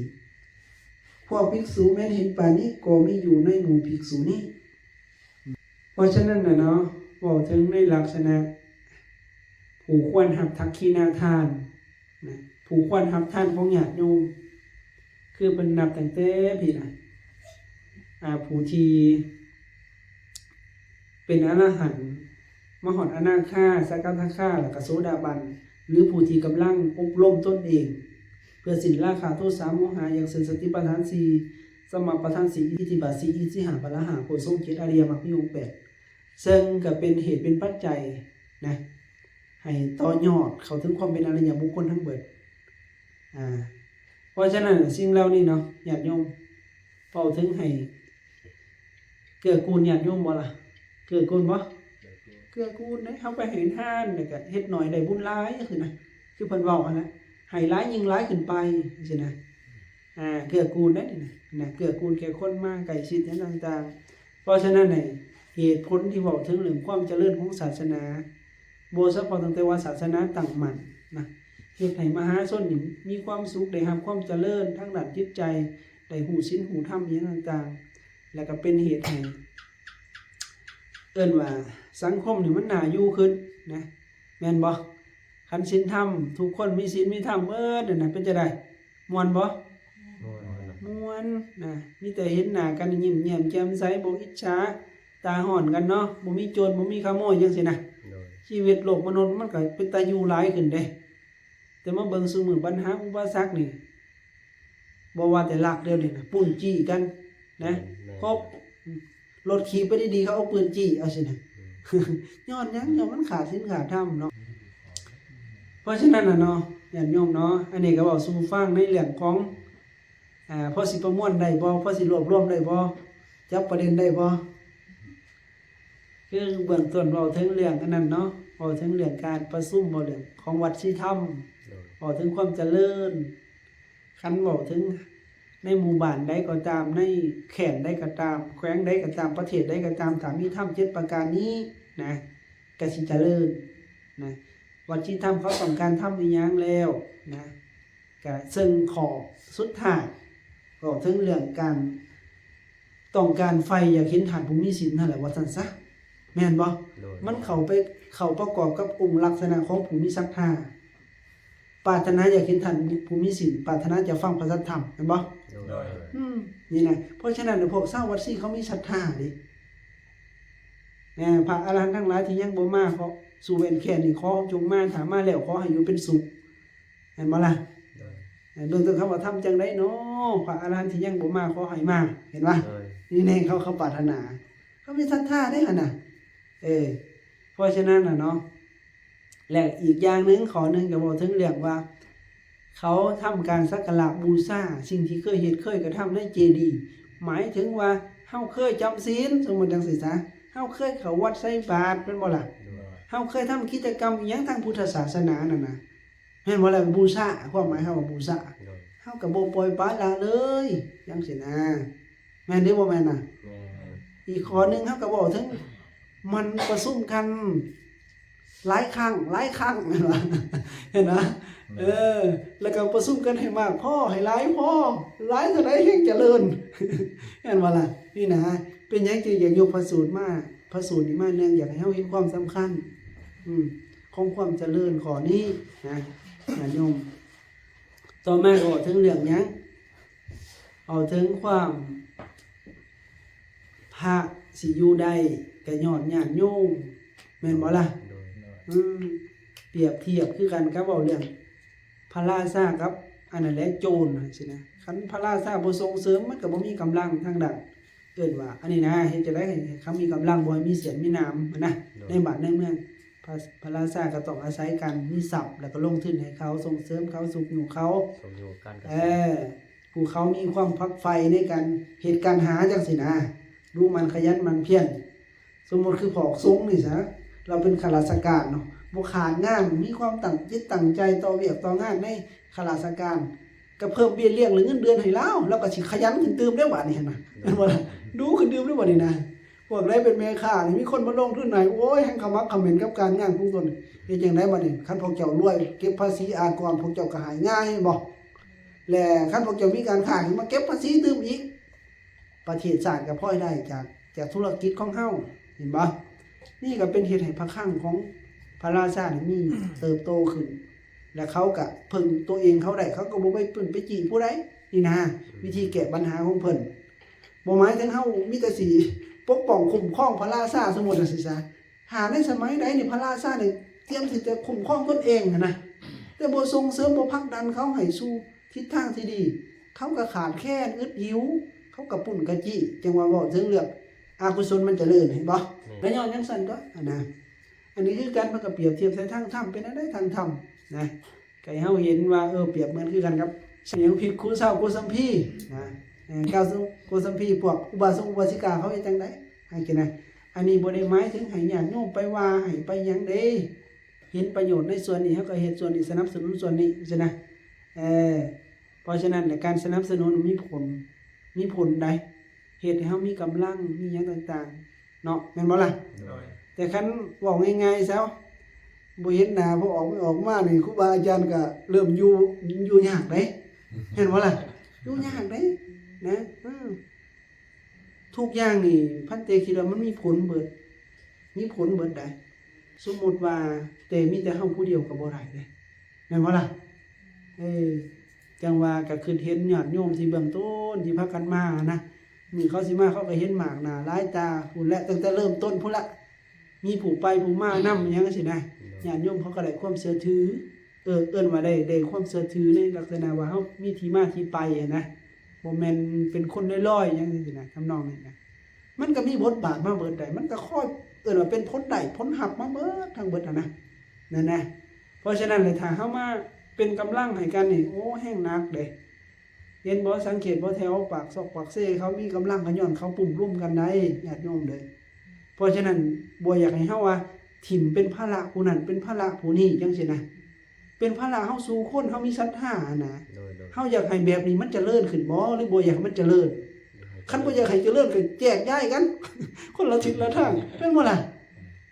ພວກພິກຂຸແມ່ນເຫັນປານນີ້ກໍມີຢູ່ໃນໝູ່ພິກຂຸນີ້. ເພາະສະນັ້ນນະເນາະ, ເວົ້າເຖິງໃນລັກສະນະຜູ້ຄວນຮັບທັກຂິນາທານນະ, ຜູ້ຄວນຮັບທານຂອງຍາດໂຍມ, ຄືເພິ່ນນັບຕັ້ງແຕ່ພີ້ນະ, ອາ, ຜູ້ທີ່ເປັນອະລະຫັນ ມາຮອດອະນາຄາ, ສະກະທາຄາ ແລ້ວກະໂສດາບັນ ຫຼື ຜູ້ທີ່ກຳລັງອົບຮົມຕົນເອງ ເພື່ອສິ້ນລາຄາ ໂທສະ ໂມຫະ ຢ່າງເຊັ່ນ ສະຕິປະທານສີ່, ສະມາປະທານສີ່, ອິດທິບາດສີ່, ອິນຊີຫ້າ, ພະລະຫ້າ, ໂພດຊົງເຈັດ, ອະລິຍະມັກມີອົງແປດ, ເຊິ່ງກະເປັນເຫດເປັນປັດໄຈນະ ໃຫ້ຕໍ່ຍອດເຂົ້າເຖິງຄວາມເປັນອະລິຍະບຸກຄົນທັງເບິດ. ອາ ເພາະສະນັ້ນ ສິ່ງເຫຼົ່ານີ້ເນາະ ຍາດໂຍມ ເວົ້າເຖິງໃຫ້ເກື້ອກູນຍາດໂຍມບໍ່ລະ? ເກື້ອກູນບໍ່? ເກື້ອກູນເດ້. ເຮົາໄປໃຫ້ທານ ແລ້ວກະເຮັດໜ້ອຍໄດ້ບຸນຫຼາຍ ຈັ່ງຊີ້ນະ, ຄືເພິ່ນເວົ້າຫັ້ນລະ, ໃຫ້ຫຼາຍຍິ່ງຫຼາຍຂຶ້ນໄປ ຈັ່ງຊີ້ນະ. ອາ ເກື້ອກູນໄດ້ນີ້ນະ, ນະ ເກື້ອກູນແກ່ຄົນມາໃກ້ຊິດຫຍັງຕ່າງໆ. ເພາະສະນັ້ນ ໃນເຫດຜົນທີ່ເວົ້າເຖິງເລື່ອງຄວາມຈະເລີນຂອງສາສະໜາ ບໍ່ສະເພາະຕັ້ງແຕ່ວ່າສາສະໜາຕັ້ງໝັ້ນນະ, ເຮັດໃຫ້ມະຫາຊົນນີ້ມີຄວາມສຸກ, ໄດ້ຮັບຄວາມຈະເລີນທາງດ້ານຈິດໃຈ, ໄດ້ຮູ້ສິນຮູ້ທຳຫຍັງຕ່າງໆ, ແລ້ວກໍເປັນເຫດໃຫ້ ເອີ້ນວ່າສັງຄົມນີ້ມັນໜ້າຢູ່ຂຶ້ນນະ, ແມ່ນບໍ່? ຄັນສິນທຳ ທຸກຄົນມີສິນມີທຳເບີດນັ້ນນະ, ເປັນຈັ່ງໃດ? ມ່ວນບໍ່? ມ່ວນ ມ່ວນນະ, ມີແຕ່ເຫັນໜ້າກັນ ຍິ້ມແຍ້ມແຈ່ມໃສ, ບໍ່ອິດສາຕາຮ້ອນກັນເນາະ, ບໍ່ມີໂຈນ ບໍ່ມີຂະໂມຍ ຈັ່ງຊີ້ນະ. ໂດຍ ຊີວິດໂລກມະນຸດມັນກໍເປັນຕາຢູ່ຫຼາຍຂຶ້ນເດ້. ແຕ່ມາເບິ່ງຊຸມື້ບັນຫາອຸປະສັກນີ້ ບໍ່ວ່າແຕ່ລັກດຽວນີ້ນະ, ປຸ້ນຈີ້ກັນນະ. ແມ່ນ ແມ່ນ ເພາະລົດຂີ່ໄປດີໆ ເຂົາເອົາປືນຈີ້ ເອົາຊີ້ນະ. ອືມ ຍ້ອນຫຍັງ? ຍ້ອນມັນຂາດສິນຂາດທຳເນາະ. ເພາະສະນັ້ນນະເນາະ ຍາດໂຍມເນາະ, ອັນນີ້ກໍເວົ້າສູ່ຟັງໃນເລື່ອງຂອງ ອາ ພໍຊິປະມວນໄດ້ບໍ່? ພໍຊິລວບລວມໄດ້ບໍ່? ຈັບປະເດັນໄດ້ບໍ່? ຄືເບື້ອງຕົ້ນເວົ້າເຖິງເລື່ອງອັນນັ້ນເນາະ, ເວົ້າເຖິງເລື່ອງການປະຊຸມ, ເວົ້າເລື່ອງຂອງວັດຊີທຳ, ໂດຍ ເວົ້າເຖິງຄວາມຈະເລີນ. ຄັນເວົ້າເຖິງໃນໝູ່ບ້ານໃດກໍຕາມ, ໃນແຂວງໃດກໍຕາມ, ແຂວງໃດກໍຕາມ, ປະເທດໃດກໍຕາມ, ຖ້າມີທຳເຈັດປະການນີ້ນະ, ກະຊິຈະເລີນນະ. ວັດຊີທຳເຂົາຕ້ອງການທຳອີ່ຫຍັງແລ້ວນະ, ກະເຊິ່ງຂໍ້ສຸດທ້າຍ ເວົ້າເຖິງເລື່ອງການ ຕ້ອງການໃຝ່ຢາກເຫັນທ່ານຜູ້ມີສິນຫັ້ນແຫຼະ ວ່າຊັ້ນຊະ, ແມ່ນບໍ່? ໂດຍ ມັນເຂົ້າໄປ ເຂົ້າປະກອບກັບອົງລັກສະນະຂອງຜູ້ມີສັດທາ. ປາດຖະໜາຢາກເຫັນທ່ານຜູ້ມີສິນ, ປາດຖະໜາຈະຟັງພະສັດທຳ, ແມ່ນບໍ່? ໂດຍ ອືມ ນີ້ນະ. ເພາະສະນັ້ນ ພວກຊາວວັດຊີເຂົາມີສັດທາເດ້. ແນ່ ພະອະລະຫັນທັງຫຼາຍທີ່ຍັງບໍ່ມາ ຂໍ ສູ່ແວ່ນແຄ້ນນີ້ ຂໍຈົ່ງມາ, ຖ້າມາແລ້ວ ຂໍໃຫ້ຢູ່ເປັນສຸກ. ແມ່ນບໍ່ລະ? ໂດຍ ເອີ ເບື້ອງຕົ້ນຄຳວ່າທຳຈັ່ງໃດເນາະ ພະອະລະຫັນທີ່ຍັງບໍ່ມາ ຂໍໃຫ້ມາ, ເຫັນບໍ່? ໂດຍ ນີ້ແນ່ ເຂົາ ເຂົາປາດຖະໜາ, ເຂົາມີສັດທາເດ້ຫັ້ນນະ. ເອີ ເພາະສະນັ້ນນະເນາະ ແລະ ອີກຢ່າງໜຶ່ງ ຂໍ້ໜຶ່ງກໍເວົ້າເຖິງເລື່ອງວ່າ ເຂົາທຳການສັກກາລະບູຊາສິ່ງທີ່ເຄີຍເຮັດເຄີຍກະທຳໃນເຈດີ ໝາຍເຖິງວ່າເຮົາເຄີຍຈຳສິນ ສົມມຸດຈັ່ງຊີ້ຊະ ເຮົາເຄີຍເຂົ້າວັດໃສ່ບາດ ແມ່ນບໍ່ລະ? ໂດຍ ເຮົາເຄີຍທຳກິດຈະກຳອີ່ຫຍັງທາງພຸດທະສາສະໜານັ້ນນະ ແມ່ນບໍ່ລະ? ບູຊາ ຄວາມໝາຍເຮົາວ່າບູຊາ ໂດຍ ເຮົາກະບໍ່ປ່ອຍປະລະເລີຍ ຈັ່ງຊີ້ນະ ແມ່ນເດ້ບໍ່ແມ່ນນະ? ແມ່ນ ອີກຂໍ້ໜຶ່ງເຮົາກະເວົ້າເຖິງ ມັນປະຊຸມກັນຫຼາຍຄັ້ງ ຫຼາຍຄັ້ງ ແມ່ນບໍ່? ເຫັນບໍ່? ແມ່ນ ເອີ ແລ້ວກະປະຊຸມກັນໃຫ້ມາກພໍ ໃຫ້ຫຼາຍພໍ ຫຼາຍເທົ່າໃດແຮ່ງຈະເລີນ ແມ່ນບໍ່ລະ? ນີ້ນະ ເປັນຫຍັງຈຶ່ງຢາກຍົກພະສູດມາ ພະສູດນີ້ມາ ເນື່ອງຢາກໃຫ້ເຮົາເຫັນຄວາມສຳຄັນ ອືມ ຂອງຄວາມຈະເລີນຂໍ້ນີ້ນະ ຍາດໂຍມ. ຕໍ່ມາກະເວົ້າເຖິງເລື່ອງຫຍັງ? ເວົ້າເຖິງຄວາມ ພະຊິຢູ່ໄດ້ກະຍ້ອນຍາດໂຍມ ແມ່ນບໍ່ລະ? ໂດຍ ອືມ ປຽບທຽບຄືກັນກັບເວົ້າເລື່ອງພະລາຊາກັບອັນນັ້ນແຫຼະ ໂຈນຈັ່ງຊີ້ນະ ຄັນພະລາຊາບໍ່ສົ່ງເສີມ ມັນກະບໍ່ມີກຳລັງທາງດ້ານ ເອີ້ນວ່າ ອັນນີ້ນະ ເຮັດຈັ່ງໃດໃຫ້ເຂົາມີກຳລັງ ບໍ່ໃຫ້ມີສຽນມີໜາມຫັ້ນນະ ໂດຍ ໃນບ້ານໃນເມືອງ ພະ ພະລາຊາກະຕ້ອງອາໄສການມີຊັບ ແລ້ວກະລົງທຶນໃຫ້ເຂົາ ສົ່ງເສີມເຂົາ ຊຸກຍູ້ເຂົາ ຊຸກຍູ້ການກະເສດ ເອີ ຜູ້ເຂົາມີຄວາມຝັກໃຝ່ໃນການເຮັດການຫາຈັ່ງຊີ້ນະ ດຸໝັ່ນຂະຫຍັນໝັ່ນພຽນ. ສົມມຸດຄືພວກສົງນີ້ຊະ ລາວເປັນຂ້າລາຊະການເນາະ ບໍ່ຂາດງານ ມີຄວາມຕັ້ງຈິດຕັ້ງໃຈຕໍ່ວຽກຕໍ່ງານໃນຂ້າລາຊະການ ກະເພີ່ມເບ້ຍລ້ຽງ ແລະ ເງິນເດືອນໃຫ້ລາວ ລາວກະຊິຂະຫຍັນຂຶ້ນຕື່ມເດ້ບາດນີ້ຫັ້ນນະ ແມ່ນບໍ່ລະ? ດຸຂຶ້ນຕື່ມເດ້ບາດນີ້ນະ. ພວກໃດເປັນແມ່ຄ້ານີ້ ມີຄົນມາລົງທຶນໃຫ້ ໂອ້ຍ ແຮ່ງຂະໝັກຂະເໝັນກັບການງານຂອງຕົນ. ເຮັດຈັ່ງໃດບາດນີ້? ຄັນພວກເຈົ້າລວຍ ເກັບພາສີອາກອນ ພວກເຈົ້າກະຫາຍງ່າຍ ແມ່ນບໍ່? ແລະ ຄັນພວກເຈົ້າມີການຄ້າ ມາເກັບພາສີຕື່ມອີກ ປະເທດຊາດກະພອຍໄດ້ຈາກ ຈາກທຸລະກິດຂອງເຮົາ ເຫັນບໍ່? ນີ້ກະເປັນເຮັດໃຫ້ພະຄັງຂອງພະລາຊານີ້ມີເຕີບໂຕຂຶ້ນ ແລະ ເຂົາກະເພິ່ງໂຕເອງເຂົາໄດ້ ເຂົາກະບໍ່ໄປປຶ້ນໄປຈີ້ຜູ້ໃດ ນີ້ນະ ວິທີແກ້ບັນຫາຂອງເພິ່ນ. ບໍ່ໝາຍເຖິງເຮົາມີແຕ່ຊິປົກປ້ອງຄຸ້ມຄອງພະລາຊາ ສົມມຸດຈັ່ງຊີ້ຊະ ຖ້າໃນສະໄໝໃດນີ້ ພະລາຊານີ້ຕຽມທີ່ຈະຄຸ້ມຄອງຕົນເອງຫັ້ນນະ ແຕ່ບໍ່ສົ່ງເສີມ ບໍ່ຜັກດັນເຂົາໃຫ້ສູ່ທິດທາງທີ່ດີ ເຂົາກະຂາດແຄນ ອຶດຫິວ ເຂົາກະປຸ້ນກະຈີ້ ຈັ່ງວ່າເວົ້າເຖິງເລື່ອງອະກຸສົນມັນຈະເລີນ ເຫັນບໍ່? ແມ່ນ ກະຍ້ອນຈັ່ງຊັ້ນຕົວະ ຫັ້ນນະ. ອັນນີ້ຄືກັນ ເພິ່ນກະປຽບທຽບໃສ່ທາງທຳ ເປັນອັນໃດທາງທຳນະ ກະໃຫ້ເຮົາເຫັນວ່າ ເອີ ປຽບເໝືອນຄືກັນກັບ ຫຍັງ ພິກຂຸຊາວໂກສັມພີນະ ເອີ ຊາວໂກສັມພີ ພວກອຸບາສົກອຸບາສິກາເຂົາເຮັດຈັ່ງໃດ ຈັ່ງຊີ້ນະ. ອັນນີ້ບໍ່ໄດ້ໝາຍເຖິງໃຫ້ຍາດໂຍມໄປວ່າ ໃຫ້ໄປຫຍັງເດ້ ເຫັນປະໂຫຍດໃນສ່ວນນີ້ ເຮົາກະເຮັດສ່ວນນີ້ ສະໜັບສະໜູນສ່ວນນີ້ ຈັ່ງຊີ້ນະ. ເອີ ເພາະສະນັ້ນແຫຼະ ການສະໜັບສະໜູນມີຜົນ ມີຜົນໃດ ເຮັດໃຫ້ເຮົາມີກຳລັງ ມີຫຍັງຕ່າງໆ ເນາະ ແມ່ນບໍ່ລະ? ໂດຍ ແຕ່ຄັນເວົ້າງ່າຍໆຊະ ບໍ່ເຫັນໜ້າ ພໍອອກ ອອກມານີ້ ຄູບາອາຈານກະເລີ່ມຢູ່ ຢູ່ຍາກເດ້ ແມ່ນບໍ່ລະ? ຢູ່ຍາກເດ້ນະ ເອີ ທຸກຢ່າງນີ້ ພັນເຕຄິດວ່າມັນມີຜົນເບິດ ມີຜົນເບິດໃດ໋. ສົມມຸດວ່າ ແຕ່ມີແຕ່ເຮົາຜູ້ດຽວກະບໍ່ໄດ້ເດ້ ແມ່ນບໍ່ລະ? ເອີ ຈັ່ງວ່າກະຄຶດເຫັນຍາດໂຍມທີ່ເບື້ອງຕົ້ນທີ່ພາກັນມາຫັ້ນນະ ມື້ເຂົາຊິມາ ເຂົາກະເຫັນມາກໜ້າຫຼາຍຕາພຸ້ນແຫຼະ ຕັ້ງແຕ່ເລີ່ມຕົ້ນພຸ້ນລະ ມີຜູ້ໄປຜູ້ມານຳ ຫຍັງຊີ້ນະ ຍາດໂຍມເຂົາກະໄດ້ຄວາມເຊື່ອຖື ເອີ ເອີ້ນວ່າໄດ້ ໄດ້ຄວາມເຊື່ອຖືໃນລັກສະນະວ່າເຮົາມີທີ່ມາທີ່ໄປຫັ້ນນະ ບໍ່ແມ່ນເປັນຄົນລອຍໆ ຫຍັງຊີ້ນະ ທຳນອງນີ້ນະ. ມັນກະມີບົດບາດມາເບິດໃດ໋ ມັນກະຄອຍ ເອີ້ນວ່າເປັນຜົນໄດ້ຜົນຮັບມາເບິດທັງເບິດຫັ້ນນະ ນັ້ນນະ. ເພາະສະນັ້ນແຫຼະ ຖ້າເຮົາມາເປັນກຳລັງໃຫ້ກັນນີ້ ໂອ້ ແຮ່ງໜັກເດ້ ເຫັນບໍ່? ສັງເກດບໍ່? ແຖວປາກຊອກປາກເຊ ເຂົາມີກຳລັງກະຍ້ອນເຂົາປຸ້ມລຸມກັນໄດ໋ ຍາດໂຍມເດີ. ເພາະສະນັ້ນ ບໍ່ຢາກໃຫ້ເຮົາວ່າ ຖິ້ມເປັນພາລະຜູ້ນັ້ນ ເປັນພາລະຜູ້ນີ້ ຈັ່ງຊີ້ນະ. ເປັນພາລະເຮົາສູ່ຄົນ ເຮົາມີສັດທາຫັ້ນນະ ໂດຍໆ ເຮົາຢາກໃຫ້ແບບນີ້ມັນຈະເລີນຂຶ້ນບໍ່ ຫຼືບໍ່ຢາກໃຫ້ມັນຈະເລີນ? ຄັນບໍ່ຢາກໃຫ້ຈະເລີນກະແຍກຍ້າຍກັນ ຄົນລະທິດລະທາງ ແມ່ນບໍ່ລະ?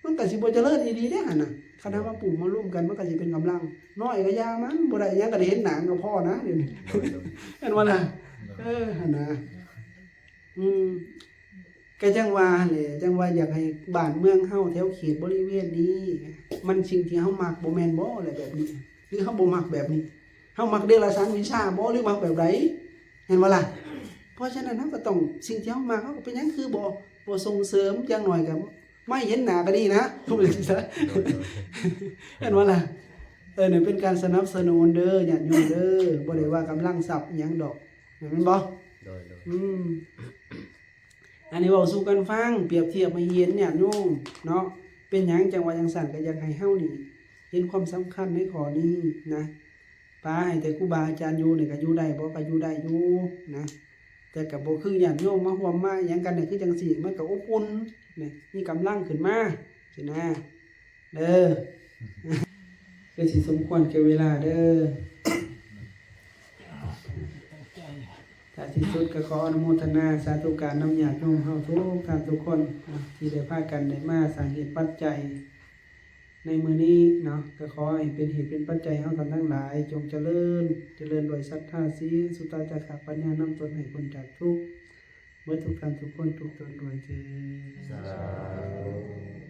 ມັນກະຊິບໍ່ຈະເລີນອີ່ຫຼີເດ້ຫັ້ນນະ. ຄັນເຮົາມາປຸ້ມມາລຸມກັນ ມັນກະຊິເປັນກຳລັງ ນ້ອຍກະຢ່າມັນ ບໍ່ໄດ້ຫຍັງ ກະໄດ້ເຫັນໜ້າກະພໍນະ ດຽວນີ້ ໂດຍໆ ແມ່ນບໍ່ລະ? ເອີ ຫັ້ນນະ ອືມ ກະຈັ່ງວ່າຫັ້ນແຫຼະ ຈັ່ງວ່າຢາກໃຫ້ບ້ານເມືອງເຮົາແຖວເຂດບໍລິເວນນີ້ ມັນສິ່ງທີ່ເຮົາມັກບໍ່ແມ່ນບໍ່ ແລະແບບນີ້ ຫຼືເຮົາບໍ່ມັກແບບນີ້ ເຮົາມັກເດລະສານວິຊາບໍ່ ຫຼືມັກແບບໃດ ແມ່ນບໍ່ລະ? ເພາະສະນັ້ນເຮົາກະຕ້ອງ ສິ່ງທີ່ເຮົາມັກ ເຮົາກະເປັນຫຍັງຄືບໍ່ ບໍ່ສົ່ງເສີມ ຢ່າງໜ້ອຍກະ ມາເຫັນໜ້າກະດີນະ ແມ່ນບໍ່ລະ? ເອີ ນີ້ເປັນການສະໜັບສະໜູນເດີ ຍາດໂຍມເດີ ບໍ່ໄດ້ວ່າກຳລັງຊັບອີ່ຫຍັງດອກ ແມ່ນບໍ່? ໂດຍໆ ອືມ ອັນນີ້ເວົ້າສູ່ກັນຟັງ ປຽບທຽບໃຫ້ເຫັນ ຍາດໂຍມເນາະ. ເປັນຫຍັງຈັ່ງວ່າຈັ່ງຊັ້ນ? ກະຢາກໃຫ້ເຮົານີ້ເຫັນຄວາມສຳຄັນໃນຂໍ້ນີ້ນະ. ໄປ ປາໃຫ້ແຕ່ຄູບາອາຈານຢູ່ນີ້ກໍຢູ່ໄດ້ບໍ່? ກໍຢູ່ໄດ້ຢູ່ນະ ແຕ່ກໍບໍ່ຄືຍາດໂຍມມາຮ່ວມມາຫຍັງກັນນີ້ ຄືຈັ່ງຊີ້ ມັນກໍອົບອຸ່ນນີ້ ມີກຳລັງຂຶ້ນມາຊີ້ນະ ເດີ ຄືຊິສົມຄວນແກ່ເວລາເດີ. ທ້າຍທີ່ສຸດກໍຂໍອະນຸໂມທະນາສາທຸການນຳຍາດໂຍມເຮົາທຸກທ່ານທຸກຄົນເນາະ ທີ່ໄດ້ພາກັນໄດ້ມາສ້າງເຫດປັດໄຈໃນມື້ນີ້ເນາະ ກໍຂໍໃຫ້ເປັນເຫດເປັນປັດໄຈ ເຮົາທ່ານທັງຫຼາຍຈົ່ງຈະເລີນ ຈະເລີນດ້ວຍສັດທາ ສີນ ສຸຕະ ຈາຄະ ປັນຍາ ນຳຕົນໃຫ້ພົ້ນຈາກທຸກ ເບິດທຸກທ່ານທຸກຄົນທຸກຕົນດ້ວຍເທີ້ນ. ສາທຸ.